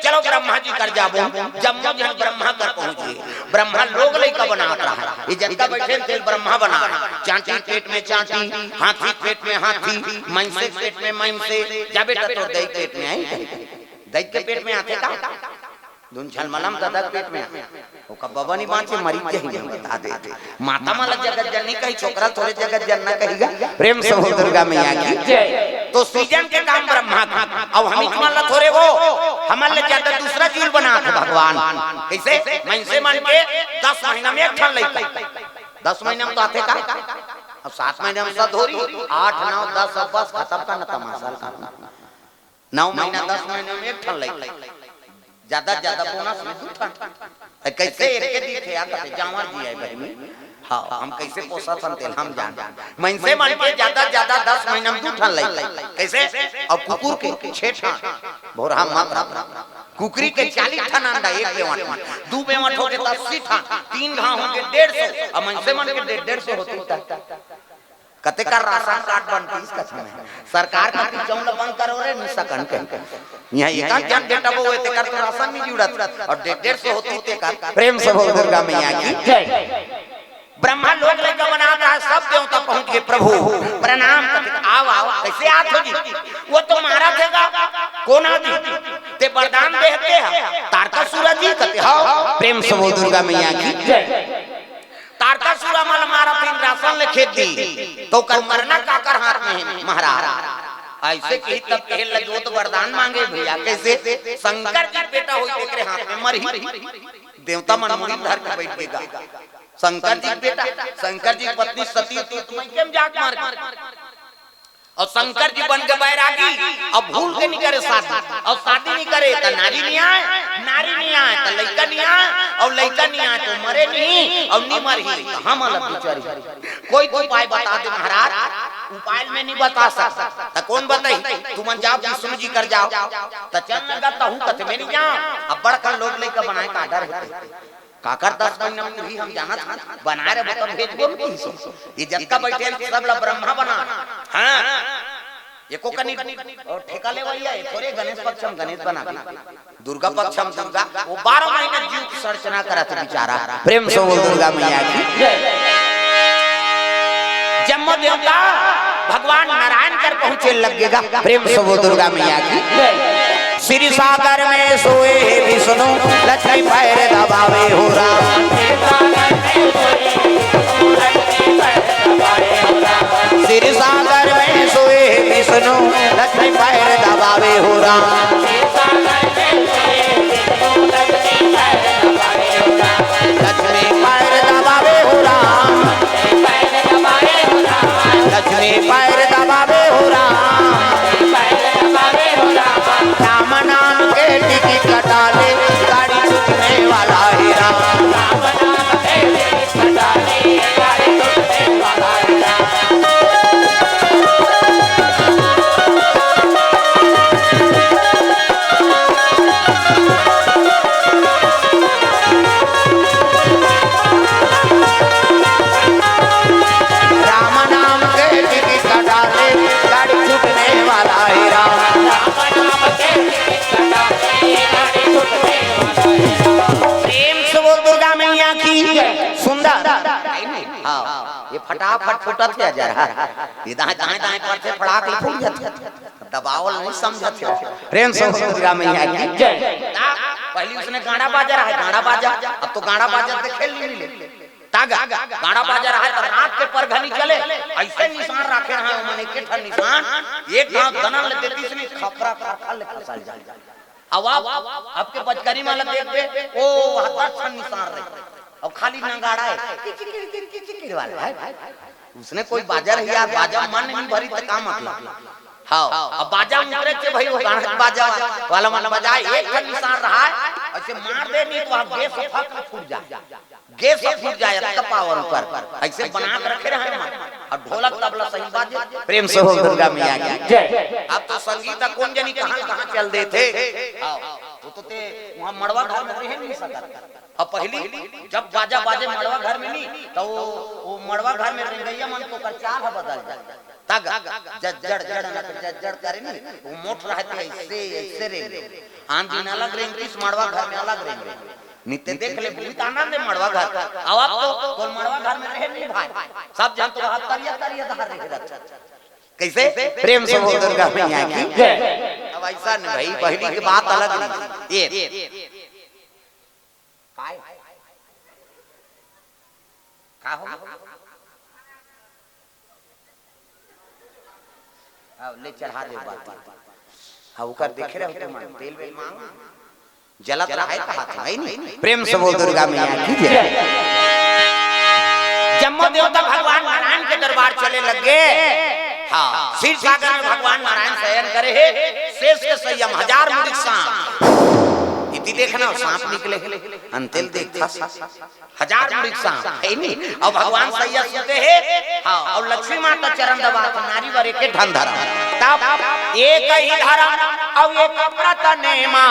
चलो ब्रह्मा जी कर जाबो। जम्मो झन ब्रह्मा कर पहुंच गे। ब्रह्मा लोग लइका बनात रहा। ये जतका बैठे तेल ब्रह्मा बना रहा। चांटी पेट में चांटी, हाथी पेट में हाथी, मइनसे पेट में मइनसे। जा बेटा तोर दई पेट में आई। दई के पेट में आथे का? धुन झलमलम ददा के पेट में आथे। ओका बबा नहीं बांचे, मरी जाही, मैं बता देथे। माता मन ला जगत जननी कही, छोकरा थोरे जगत जनना कही गा। प्रेम से बोल दुर्गा मैया की। जय। तो सृजन के काम ब्रह्मा का। अब हम ही मन ला थोरे वो, हमन ले ज्यादा दूसरा जीव बनात हे भगवान। कइसे? मइनसे मन के दस महीना में एक ठन लइका। दस महीना में तो आथे का? अब सात महीना में सद होरी, आठ, नौ, दस, अब बस खतम का न तमाशा का। नौ महीना, दस महीना में एक ठन लइका। ज्यादा, ज्यादा बोनस में दू ठन। ए, कइसे एक के दिखे या कथे, जांवर जी आय बहिनी। हाँ, हम कइसे पोसत हन तेल हम जान। मइनसे मन के ज्यादा, ज्यादा दस महीना में दू ठन लइका। कइसे? अउ कुकुर के छे ठन। भोरहा मत रख। कुकरी के चालीस ठन अंडा एक बेवंट में। दू बेवंट होगे त अस्सी ठन। तीन घांव होगे डेढ़ सौ। अउ मइनसे मन के डेढ़, डेढ़ सौ होतिस त कते कर राशन कार्ड बनतिस कथे में। सरकार कति चौं ल बंद करो रे, नि सकन के। इहां एक झन बेटा बहू हे, तेकर तो राशन नि जुड़त। अउ डेढ़, डेढ़ सौ होतिस तेकर। प्रेम से बोल दुर्गा मैया की। जय। ब्रह्मा लोग लइका बनात हे, सब देवता पहुंच गे प्रभु। प्रणाम कथे, "आओ, आओ, कइसे आत हो जी?" "वो तो मारत हे गा।" "कोन आदमी?" "ते वरदान देहते ह, तारकासुर जी।" कथे, "हाँ।" प्रेम से बोल दुर्गा मैया की। जय। तारकासुर मन ल मारत हे, इंद्रासन ल खेद दी, त ओकर मरना काकर हाथ में हे महाराज? अइसे कही तब कहे लगे, "वो तो वरदान मांगे भैया।" कइसे? "शंकर जी के बेटा होई, तेकरे हाथ में मरही।" देवता मन मुड़ी धर के बैठ गे गा। शंकर जी के बेटा, शंकर जी के पत्नी सती, तो तुम के जाके मार। अउ शंकर जी बन के बैरागी, अउ भूल के नि करे शादी, अउ शादी नि करे त नारी नि आय, नारी नि आय त लइका नि आय, अउ लइका नि आय त मरे नि, अउ नि मरही त हम अलग बिचारी। कोई तो उपाय बता दे महाराज। उपाय मैं नि बता सकता, त कोन बताही? तुमन जाओ विष्णु जी कर जाओ। त चल लगा तहू कथे मैं नि जांव। अब बड़का लोग लइका बनाए का डर हे। काकर दस महीना पूरी हम जानत हन, बनाए रहे तो भेजबो नहीं किसी। ये जतका बैठे हैं, सब ला ब्रह्मा बना। हाँ, एको कनी अउ ठेका लेवइया, ये थोरे गणेश पक्ष हम गणेश बना दे। दुर्गा पक्ष हम दुर्गा, वो बारह महीना जीव की संरचना करत हे बेचारा। प्रेम से बोल दुर्गा मैया की। जम्मो देवता भगवान नारायण कर पहुंचे लग गे गा। प्रेम से बोल दुर्गा मैया की। क्षीर सागर में सोए हे विष्णु, लक्ष्मी पैर दबावे हो राम। क्षीर सागर में सोए हे विष्णु, लक्ष्मी पैर दबावे हो राम। लक्ष्मी पैर दबावे हो राम। लक्ष्मी पैर दबावे हो राम। राम नाम के टिकट कटा ले, गाड़ी छूटने वाला है राम। फटाफट फूटत हे जरा। ये दाएं, दाएं, दाएं करथे, फड़ाक ले फूट जाथे। दबावल नहीं समझत हे। प्रेम से दुर्गा मैया की जय। ता, पहली उसने गाड़ा बाजा रहा है, गाड़ा बाजा। अब तो गाड़ा बाजा देखे नहीं मिले। तागा, गाड़ा बाजा रहा है तो रात के परघनी चले, ऐसे निशान राखे रहा है, मने के ठन निशान, एक घाव दनन ले देती इसने खपरा खरखर ले खसल जाए। अब आप, आपके बचकरी में लग देखबे, ओ, वहाँ दस ठन निशान रहे। अब खाली नगाड़ा है, किचिकिर, किचिकिर वाला है। उसने कोई बाजा रही यार, बाजा मन नहीं भरी तो का मतलब? हाँ, अब बाजा उतरे थे भाई, वो गाना बाजा वाला मन बजाए, एक ठन निशान रहा है, ऐसे मार दे नहीं तो वहाँ गैस फट फूट जाए, गैस फूट जाए, इतना पावर ऊपर, ऐसे बना के रखे रहे हैं। और ढोलक तबला सही बाजे, प्रेम से हो दुर्गा मैया की जय। अब तो संगीत कौन जनी कहाँ कहाँ चल देथे। हाँ, वो तो ते वहाँ मड़वा घर में रह नहीं सकत। अब पहली जब बाजा बाजे मड़वा घर में नहीं, तो वो, वो मड़वा घर में रेंगैया मन तो कर चाल ह बदल जाए। तग जज्जड़ जड़ न जज्जड़ करे नहीं, वो मोट रहते ऐसे, ऐसे रेंगे। आन दिन अलग रेंगतीस, मड़वा घर में अलग रेंगे। नित्य देख ले, बहुत आनंद है मड़वा घर। अब आप तो, तो मड़वा घर में रहे नहीं भाई, सब जन तो वहाँ करिया, करिया धार रहे रहते। कैसे? प्रेम से बोल दुर्गा मैया की जय। अब ऐसा नहीं भाई, पहली की बात अलग नहीं। ये काय? का हो? अब ले चढ़ा दे बात। हाँ, ओकर देखे रहो तुम, तेल वेल मांग। जलत रहे कहा था, है नहीं? प्रेम से बोल दुर्गा मैया की जय। जम्मो देवता भगवान नारायण के दरबार चले लग गए। हाँ, क्षीर सागर में भगवान नारायण शयन करे हे। शेष के संयम हजार मुड़ी सांप। इति देखना, सांप निकले। अंतेल देखता, हजार मुड़ी सांप है नहीं। और भगवान सैया सुते हे। हाँ, और लक्ष्मी माता चरण दबात, नारी वर एके ठन धरम। तब एक ही धरम, और एक व्रत नेमा,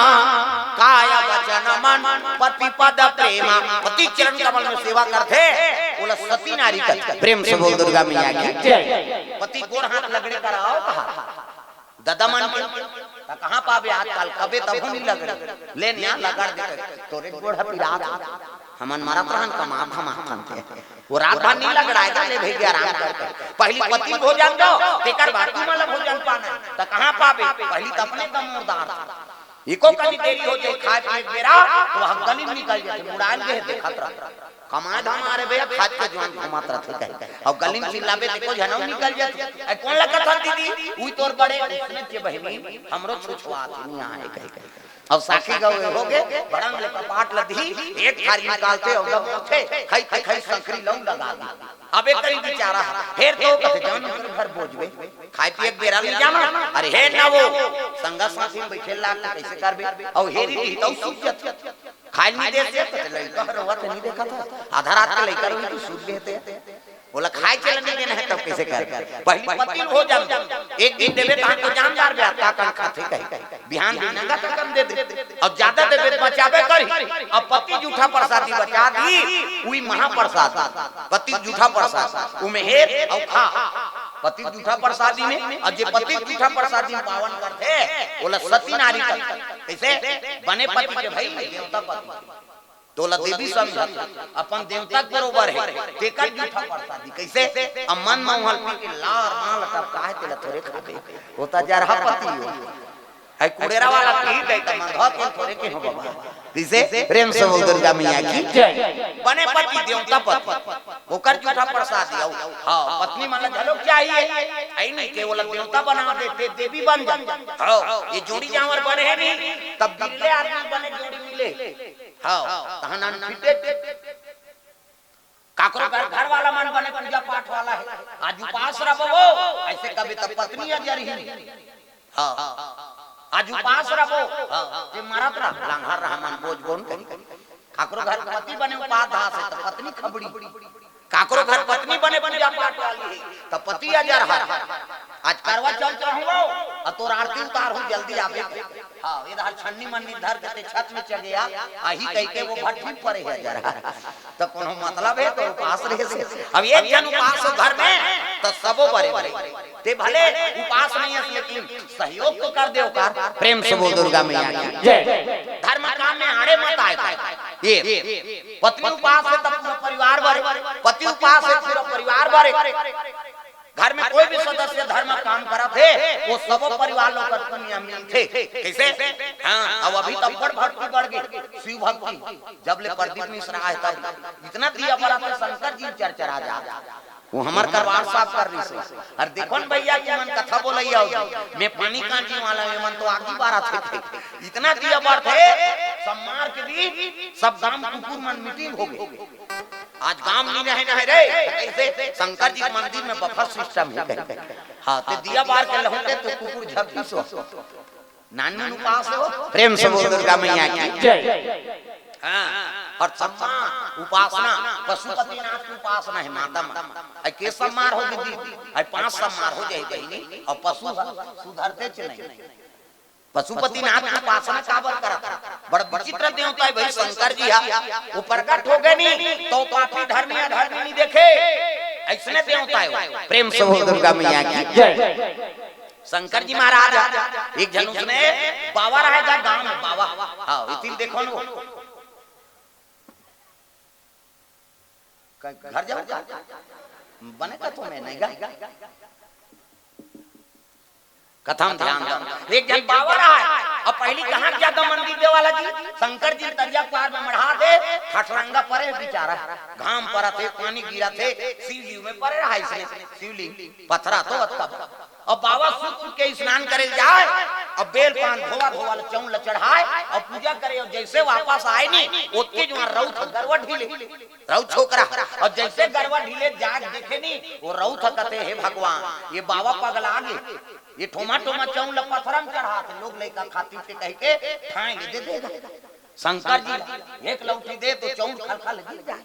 काय वचन मन पति पद प्रेमा। पति चरण कमल में सेवा करथे, ओला सती नारी कथे। प्रेम से बोल दुर्गा मैया की जय। पति गोर हाथ लगड़े कराओ कहा। ददा मन के, त कहाँ पाबे आजकल, कबे तभो नहीं लगड़े। ले न्या लगड़ दे, तोरे गोड़ ह पिरात हे। हमन मरत रहन कमात हम आथन ते। वो रात भर नहीं लगड़ाएगा, ले भैया आराम कर। पहली पति भोजन दो, तेकर बाद तुमन ला भोजन पाना। त कहाँ पाबे, पहली त अपने कमोरदार। इको कनी देरी हो जाए, खाए पिए के बेरा, तो वह गली में निकल जाए, मुड़ान के देखत रह। कमाए धमाए रे भैया, खात के जुआन घुमात रथे कहे। अउ गली में चिल्लाबे, देखो झनऊ निकल जात। ए, कोन ला कथन दीदी? उई तोर बड़े, उसने जे बहिनी, हमरो छुछुआत नहीं आए कहे। अब साखी गवे होगे, बड़ंग ले कपाट लदी, एक थारी निकालते, अउ दम उठे, खई, खई, खई, संकरी लऊ लगा दी। अब एक करी बिचारा, फेर तो कथे जान घर बोझबे, खाए पिए के बेरा नहीं जाना। अरे हे ना वो, संगा साथी में बैठे लाग, कैसे करबे? अउ हेरी दी, तो सूझ जाती। खाए नहीं देते, तो लइका रोवत नहीं देखा था। आधा रात के लइका रोई तो सूत गए थे। बोला, "खाए चल नहीं देना है, तब कैसे कर?" पहली पति हो जान, एक दिन देवे, तहां तो जानदार बे, का कन खाते कहे। बिहान दिन नंगा तो कम दे दे। और ज्यादा देवे तो बचावे करी। अब पति जूठा प्रसादी बचा दी, उई महाप्रसाद। पति जूठा प्रसाद, उमें हेर और खा। पति जूठा प्रसादी में, और जे पति जूठा प्रसादी में पावन करथे, बोला सती नारी करथे। कैसे? बने पति के भाई, देवता पति। तोला देवी समझत, अपन देवता के बरोबर हे, तेकर जूठा प्रसादी। कैसे? अब मन म उहल पी के लार माल टपकाए, तेला थोरे खाबे। वो त जरहा पति हो। है कुड़ेरा वाला पी दे त मन धो के थोरे के हो बाबा। कैसे? प्रेम से बोल दुर्गा मैया की जय। बने पति देवता पति, ओकर जूठा प्रसादी। हाँ, पत्नी मन ला घलो चाहिए। आई नहीं के ओला देवता बना देते, देवी बन जा। हाँ, ये जोड़ी जांवर बने हे नहीं, तब बिरले आदमी बने जोड़ी मिले। हाँ, तहां नान फिटे। काकरो घर, घर वाला मन बने पूजा पाठ वाला हे, आज उपास रबो वो, ऐसे कभी तब पत्नी अजर ही। हाँ, आज उपास रबो, हाँ, जे मरत रहा, लांघर रहा मन बोझ बोन करी। काकरो घर पति बने उपास धास हे, तो पत्नी खबड़ी। काकरो घर पत्नी बने पूजा पाठ वाली हे, तो पति अजर हर। आज करवा चौथ रहूं, अउ तोर आरती उतारहूं, जल्दी आबे। हाँ, इधर छन्नी मन्नी धर के ते छत में चढ़ गया, आही कह के वो भट्ठी परे हे जरा। तो कोनो मतलब हे तो उपास रहे से। अब एक जन उपास हो घर में, तो सबो बरे बरे। ते भले उपास नहीं है, लेकिन सहयोग तो कर दे ओकर। प्रेम से बोल दुर्गा मैया की जय। धर्म काम में आड़े मत आए कर। ये पत्नी उपास हे त पूरा परिवार बरे, पति उपास हे पूरा परिवार बरे। घर में कोई भी सदस्य धर्म काम करत हे, वो सबो परिवार लोग कर पुण्य मिलथे। कैसे? हाँ, अब अभी तब बड़ भक्ति बढ़ गई, शिव भक्ति। जब ले प्रदीप मिश्रा आए तब इतना दिया बरा तो शंकर जी चरचरा जा। वो हमर करवार साफ कर रही से। अरे देखो न भैया, कि मन कथा बोलैया हो, मैं पानी कांजी वाला, मैं मन तो आगी बारा थे, थे। इतना दिया बरथे, सब मार के दी, सब गांव कुकुर मन मीटिंग हो गई। आज गांव नहीं रहे ना रे, ऐसे शंकर जी के मंदिर में बफर सिस्टम है। हाँ, ते दिया बार के लहुटे तो कुकुर झपकी सो। नानमुन उपास हो, प्रेम से बोल दुर्गा मैया की। जय। हाँ, और सम्मा उपासना, पशुपतिनाथ की उपासना है माता में। आई के सम्मार हो दीदी, आई पांच सम्मार हो जाए बहिनी, और पशु ह-, सुधरते च नहीं। पशुपतिनाथ की उपासना काबर करत? बड़ विचित्र देवता है भाई शंकर जी हा। वो प्रकट हो गए नहीं तो पापी धर्मी अधर्मी नहीं देखे, ऐसने देवता है वो। प्रेम से बोल दुर्गा मैया की। जय। शंकर जी महाराज, एक झन उसने बाबा रहेगा गांव में, बाबा। हाँ, इतिल देखो न वो। क-, घर जाऊं का? बने का तुम्हें नहीं गा? कथा में ध्यान दो। एक झन बाबा रहा है। अब पहली कहाँ ज्यादा मंदिर दे वाला जी? शंकर जी तरिया पार में मढ़ा दे, ठठरंगा परे बेचारा। घाम परत हे, पानी गिरत हे, शिव जी में परे रहा इसने, शिवलिंग, पथरा तो अतका बड़ा। अब बाबा सुत उठ के स्नान करे जाए, अब बेल पान धोवा धोवा ल चौन ल चढ़ाए, अब पूजा करे, और जैसे वापस आए नी, ओतके जुआर रउत ह गरवा ढीले, रउत छोकरा, और जैसे गरवा ढीले जाग देखे नी, वो रउत ह कथे, "हे भगवान, ये बाबा पगला गे, ये ठोमा ठोमा चौन ल पथरा म चढ़ात हे, लोग लइका खातिर से कह के ठाए ले दे देगा।" शंकर जी एक लौठी दे तो चौन खलखल गिर जाए।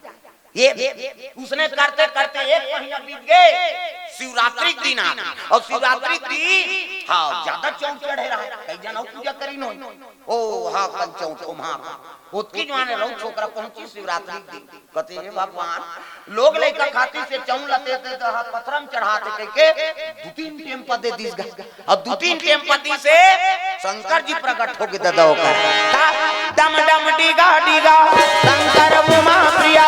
ये उसने करते करते एक महीना बीत गए। शिवरात्रि के दिन आ गए, और शिवरात्रि के दिन, हाँ, ज्यादा चौन चढ़े रहा, कई जन और पूजा करी नो। ओ, हाँ, कल चौन ठोमा, ओतकी जुआर रउत छोकरा पहुंची शिवरात्रि के दिन। कथे, "हे भगवान, लोग लइका खातिर से चौन ल देते तो हाथ पथरा म चढ़ाते," कह के दू तीन टेम पदे दिस गा। अब दू तीन टेम पदी से शंकर जी प्रकट हो गे ददा ओकर। ता-, डम डम डीगा डीगा शंकर उमा प्रिया।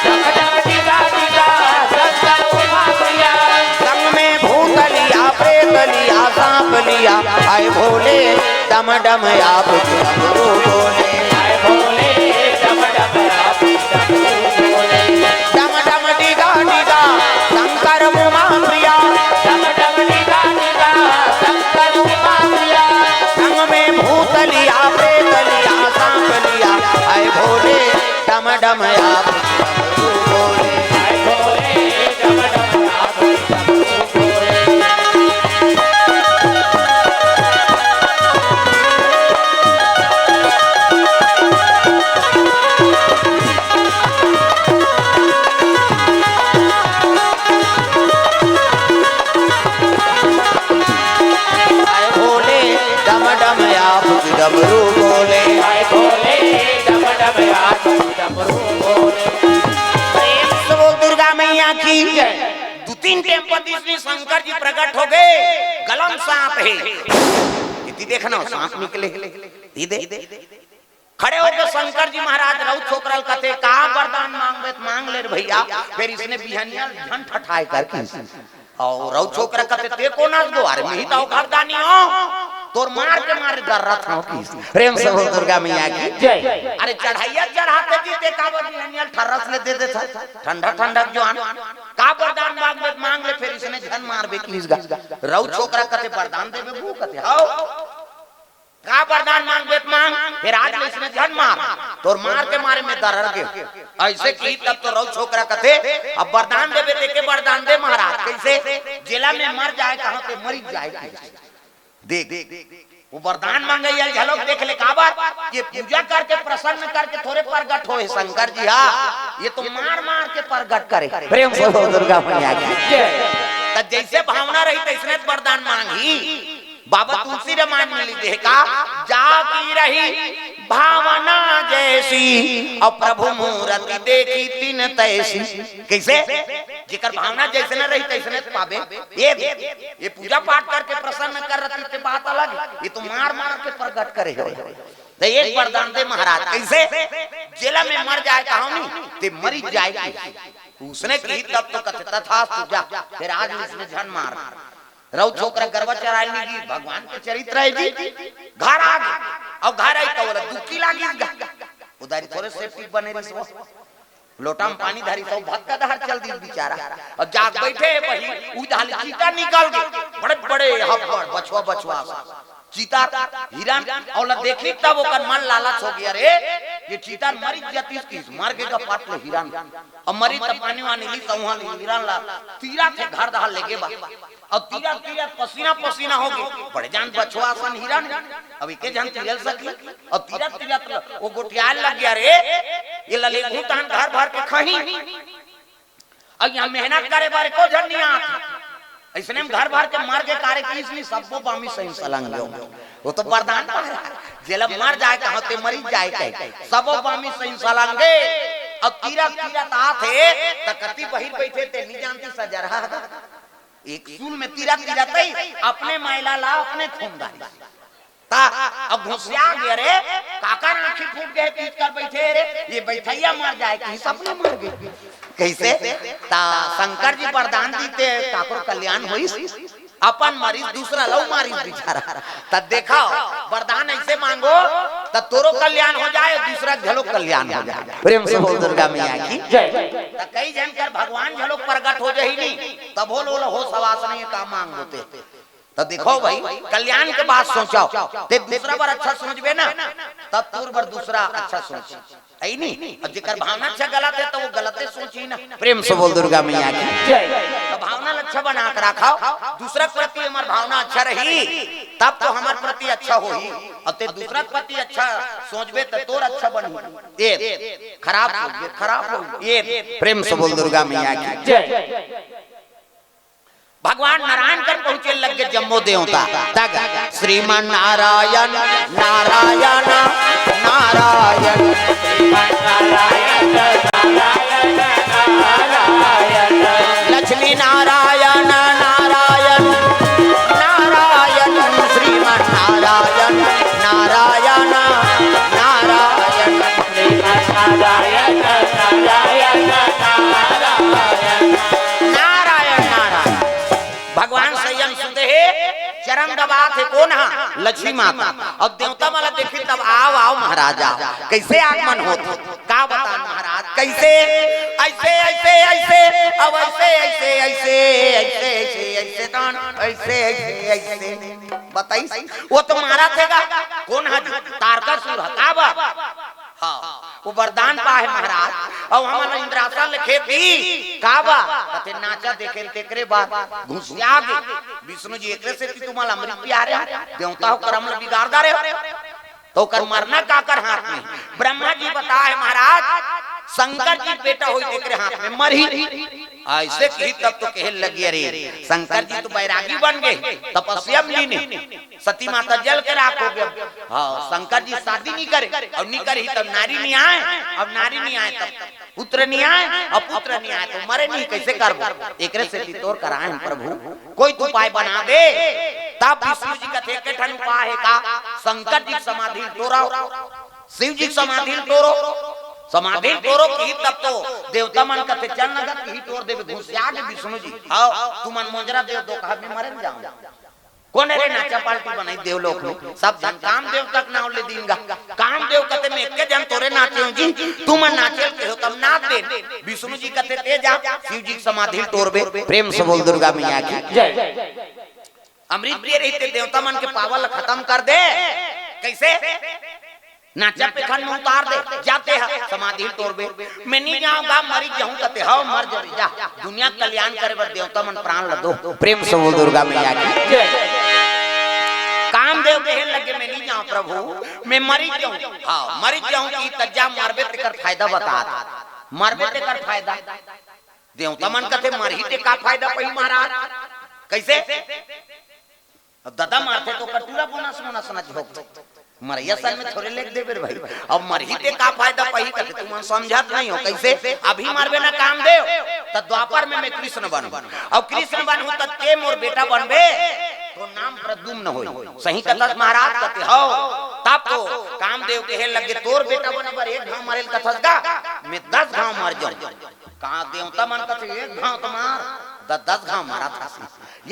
डम डम डीगा डीगा शंकर उमा प्रिया। संग में भूत लिया, प्रेत लिया, सांप लिया, आए भोले डम डम आप डमरू बोले। आए भोले डम डम आप डमरू बोले। डम डम डीगा डीगा शंकर उमा प्रिया। डम डम डीगा डीगा शंकर उमा प्रिया। संग में भूत लिया, प्रेत लिया, सांप लिया, आए भोले डम डम आप डमरू बोले। आए भोले डम डम आप डमरू बोले। हाय भोले डम डम आप डमरू बोले। हाय भोले डम डम आप डमरू बोले। प्रेम से बोल दुर्गा मैया की जय। दू तीन टेम पदी श्री शंकर जी प्रकट हो गए, गला म सांप हे। इति देखना, सांप निकले। ये दे। खड़े होके शंकर जी महाराज रउत छोकरा ल कथे, "का वरदान मांगबे त मांग ले रे भैया।" फिर इसने बिहनिया झन ठठाए करके और रउत छोकरा कथे, "ते कोन अस गो?" "अरे, मिही त ओखर दानी हो, तोर मार के मारे दर्रत हो।" की प्रेम से बोल दुर्गा मैया की जय। "अरे, चढ़ैया चढ़ाते जी ते काबर बिहनिया ठर्रस ले दे देथा, ठंडा ठंडा जुआन। का वरदान मांगबे त मांग ले।" फिर इसने झन मारबे की गा। रउत छोकरा कथे, "वरदान देबे बू?" कथे, "हव।" "का वरदान मांगबे त मांग, फेर आज ले इसने झन मार, तोर मार के मारे में दरर गे।" ऐसे की तब तो रउत छोकरा कथे, "अब वरदान देबे तेके वरदान दे महाराज।" "कैसे?" "जेला में मर जाए कहाँ ते मरी जाए।" देख, वो वरदान मांगे ये झलक देख ले, काबर ये पूजा करके प्रसन्न करके थोरे प्रगट होए शंकर जी, हाँ, ये तो मार मार के प्रगट करे। प्रेम से बोल दुर्गा मैया की। त जैसे भावना रही तैसने वरदान मांगी। बाबा तुलसी रामायण में लिखे का, "जाकी रही भावना जैसी, और प्रभु मूरति देखी तिन तैसी।" कैसे? जेकर भावना जैसने रही तैसने पाबे। ये, ये पूजा पाठ करके प्रसन्न कर रही ते बात अलग, ये तो मार मार के प्रगट करे हो। तो एक वरदान दे महाराज, कैसे? जेला मैं मर जाय कहंव नी, ते मरी जाय कहिस। उसने कही तब तो कथे तथास्तु जा, फेर आज उसने झन मार। रउत छोकरा गरवा चराय ल नी गिस, भगवान के चरित्र हे जी। घर आ गे, अउ घर आइस त ओला दुक्की लागिस गा। ओ दारी थोरे सेफ्टी बने रिहिस वो। लोटा म पानी धरिस अउ भतका डहर चल दिस बिचारा। अउ जाके बइठे हे बही, उही डहर ले चीता निकल गे। बड़े बड़े हब्बड़ बछवा बछवा असन। चीता, हिरन, अउ ओला देखिस तब ओकर मन लालच हो गे, अरे, ये चीता मरिस जतिस कहिस, मर गे गा पट ले हिरन। अउ मरिस त पानी वानी लिस, अउ उहां ले हिरन ला तीरथे घर डहर लेगे बर। अउ तीरत तीरत पसीना पसीना हो गे, बड़े जान बछवा असन हिरन, अब एके झन तीरे ल सकही। अउ तीरत तीरत ल-, वो गोठियाय ल लग गे, अरे, एला लेगहूं तहन घर भर के खहीं। अउ इहां मेहनत करे बर एको झन नइ आत। अइसने म घर भर के मर गे कारे कहिस नी, सबो बामी सही सलंग हो। वो तो बरदान पाय हे, जेला मर जाय कहंव ते मरी जाय कहे। सबो बामी सही सलंग हे। अउ तीरत तीरत आथे, त कति बहिर बइठे ते नइ जानतिस सजरहा। एक सूल में तीरत तीरत ही अपने मैला ला अपने खून डारिस। त अब घुसिया गे रे, काकर आंखी फूट गे, पीट कर बइठे रे, ये बइठइया मर जाय कहिस, अपने मर गे। कइसे? त शंकर जी बरदान दिस ते काकरो कल्याण होइस, अपन मरिस, दूसरा ल अउ मारिस बिचारा। त देखव, बरदान अइसे मांगो, त तोरो कल्याण हो जाय, दूसरा घलो कल्याण हो जाय। प्रेम से बोल दुर्गा मैया की। जय। त कई झन कर भगवान घलो प्रगट हो जाही नी, तभो ल ओला होस हवास नइ हे, का मांगबो ते। त देखव भई, कल्याण के बात सोचव, ते दूसरा बर अच्छा सोचबे ना, तब तोर बर दूसरा अच्छा सोचही। हे नी? अउ जेकर भावना अच्छा गलत हे, त वो गलते सोचही ना। प्रेम से बोल दुर्गा मैया की। जय। त भावना ल अच्छा बना के राखव, दूसरा के प्रति हमर भावना अच्छा रही, तब तो हमर प्रति अच्छा होही। अउ ते दूसरा के प्रति अच्छा सोचबे, त तोर अच्छा बनही। ए, खराब सोचबे, खराब होही। ए, प्रेम से बोल दुर्गा मैया की। जय। भगवान नारायण कर पहुंचे लग गे जम्मो देवता। तग श्रीमन नारायण, नारायण, नारायण। श्रीमन नारायण, नारायण, नारायण। लक्ष्मी नारायण, नारायण, नारायण। श्रीमन नारायण, नारायण, नारायण। श्रीमन नारायण, नारायण, नारायण। नारायण, नारायण। भगवान संयम सुते हे, चरण दबात हे कोन हा? लक्ष्मी माता। अउ देवता मन ला देखिस तब आव, आव महाराज आव। कइसे आगमन होत हे? का बतावंव महाराज, कइसे? अइसे, अइसे, अइसे, अउ अइसे, अइसे, अइसे, अइसे, अइसे, अइसे, दान, अइसे, अइसे, अइसे। बताइस? वो तो मारत हे गा। कोन हा जी? तारकासुर हा। का बा? हाँ, वो वरदान पाहे महाराज, अउ हमन इंद्रासन ल खेत दी, का बा? कथे नाचा देखे ल तेकरे बर घुसिया गे। विष्णु जी एकरे सेती तुमन ल अमृत पियारे हव, देवता हो करम ल बिगाड़ डारे हव। त ओकर मरना काकर हाथ में? ब्रह्मा जी बताए महाराज, शंकर जी बेटा होई तेकरे हाथ में मरही। अइसे कही तब तो कहे लगे, अरे शंकर जी तो बैरागी बन गे, तपस्या में लीन हे। सती माता जल के राख हो गे। हाँ, शंकर जी शादी नइ करे, अउ नइ करही तब नारी नइ आय, अब नारी नइ आय तब पुत्र नइ आय, अब पुत्र नइ आय त मरे नहीं, कइसे करबो? एकरे सेती तोर करा आएन प्रभु, कोई तो उपाय बना दे। तब विष्णु जी कथे एक ठन उपाय हे का? शंकर जी के समाधि ल टोरव, शिव जी के समाधि ल टोरव, समाधि ल टोरव कही तब तो देवता मन कथे चल न गा कही टोर देबे, घुसिया गे विष्णु जी। हाँ, तुमन मोजरा देव दो कहा भी मरे न जाव। कोन रे नाचा पार्टी बनाई देवलोक में? सब झन कामदेव तक नाव ले दीन गा। कामदेव कथे में एके झन तोरे नाचे हो जी, तुमन नाचे ल कहे हो तब नाच दे। विष्णु जी कथे ते जा, शिव जी के समाधि ल टोरबे। प्रेम से बोल दुर्गा मैया की। जय। अमृत पिए रहिते देवता मन के पावर ल खतम कर दे। कइसे? नाचा पेखन में उतार दे, जा ते हा समाधि ल टोरबे। में नइ जावंव गा, मरी जाहूं कथे, हव मर जाबे जा। दुनिया के कल्याण करे बर देवता मन प्राण ल दो। प्रेम से बोल दुर्गा मैया की। जय। कामदेव कहे लगे में नइ जावंव प्रभु, में मरी जाहूं। हाँ, मरी जाहूं कही त जा मरबे तेकर फायदा बता। मरबे तेकर फायदा। देवता मन कथे मरही ते का फायदा पही महाराज? कइसे? अब ददा मरथे त ओकर टूरा बोनस मोनस न झोंक दे। मरइया सन में थोरे लेग देबे रे भाई। अब मरही ते का फायदा पही कथे, तुमन समझत नइ हो। कइसे? अभी मरबे ना कामदेव, त द्वापर में में कृष्ण बनहूं। अब कृष्ण बनहूं त ते मोर बेटा बनबे, तोर नाम प्रद्युम्न होई। सही कथस महाराज कथे, हव। तब तो कामदेव कहे लगे, "तोर बेटा बने बर एक घांव मारे ल कथस गा, मैं दस घांव मर जाऊं।" का देवता मन कथे, "एक घांव तो मार, द-, दस घांव मारत हस।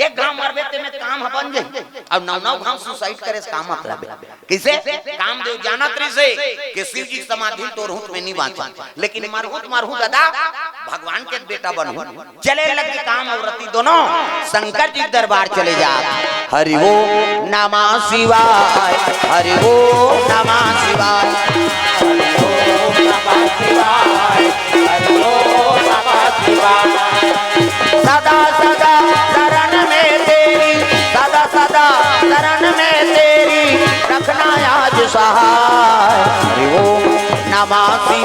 एक घांव मरबे ते में काम ह बन जाही, अउ नौ नौ घांव suicide करे से का मतलब हे?" कइसे? कामदेव जानत रहिसे कि शिव जी के समाधि तोरहूं त मैं नइ बांचंव, लेकिन मरहूं त मरहूं ददा, भगवान के बेटा बनहूं। चले लगे काम अउ रति दोनों शंकर जी के दरबार चले जात। हरि ओम नमः शिवाय, हरि ओम नमः शिवाय, हरि ओम नमः शिवाय, हरि ओम नमः शिवाय। सदा सदा शरण में तेरी, सदा सदा शरण में तेरी, रखना आज सहाय। हरि ओम नमः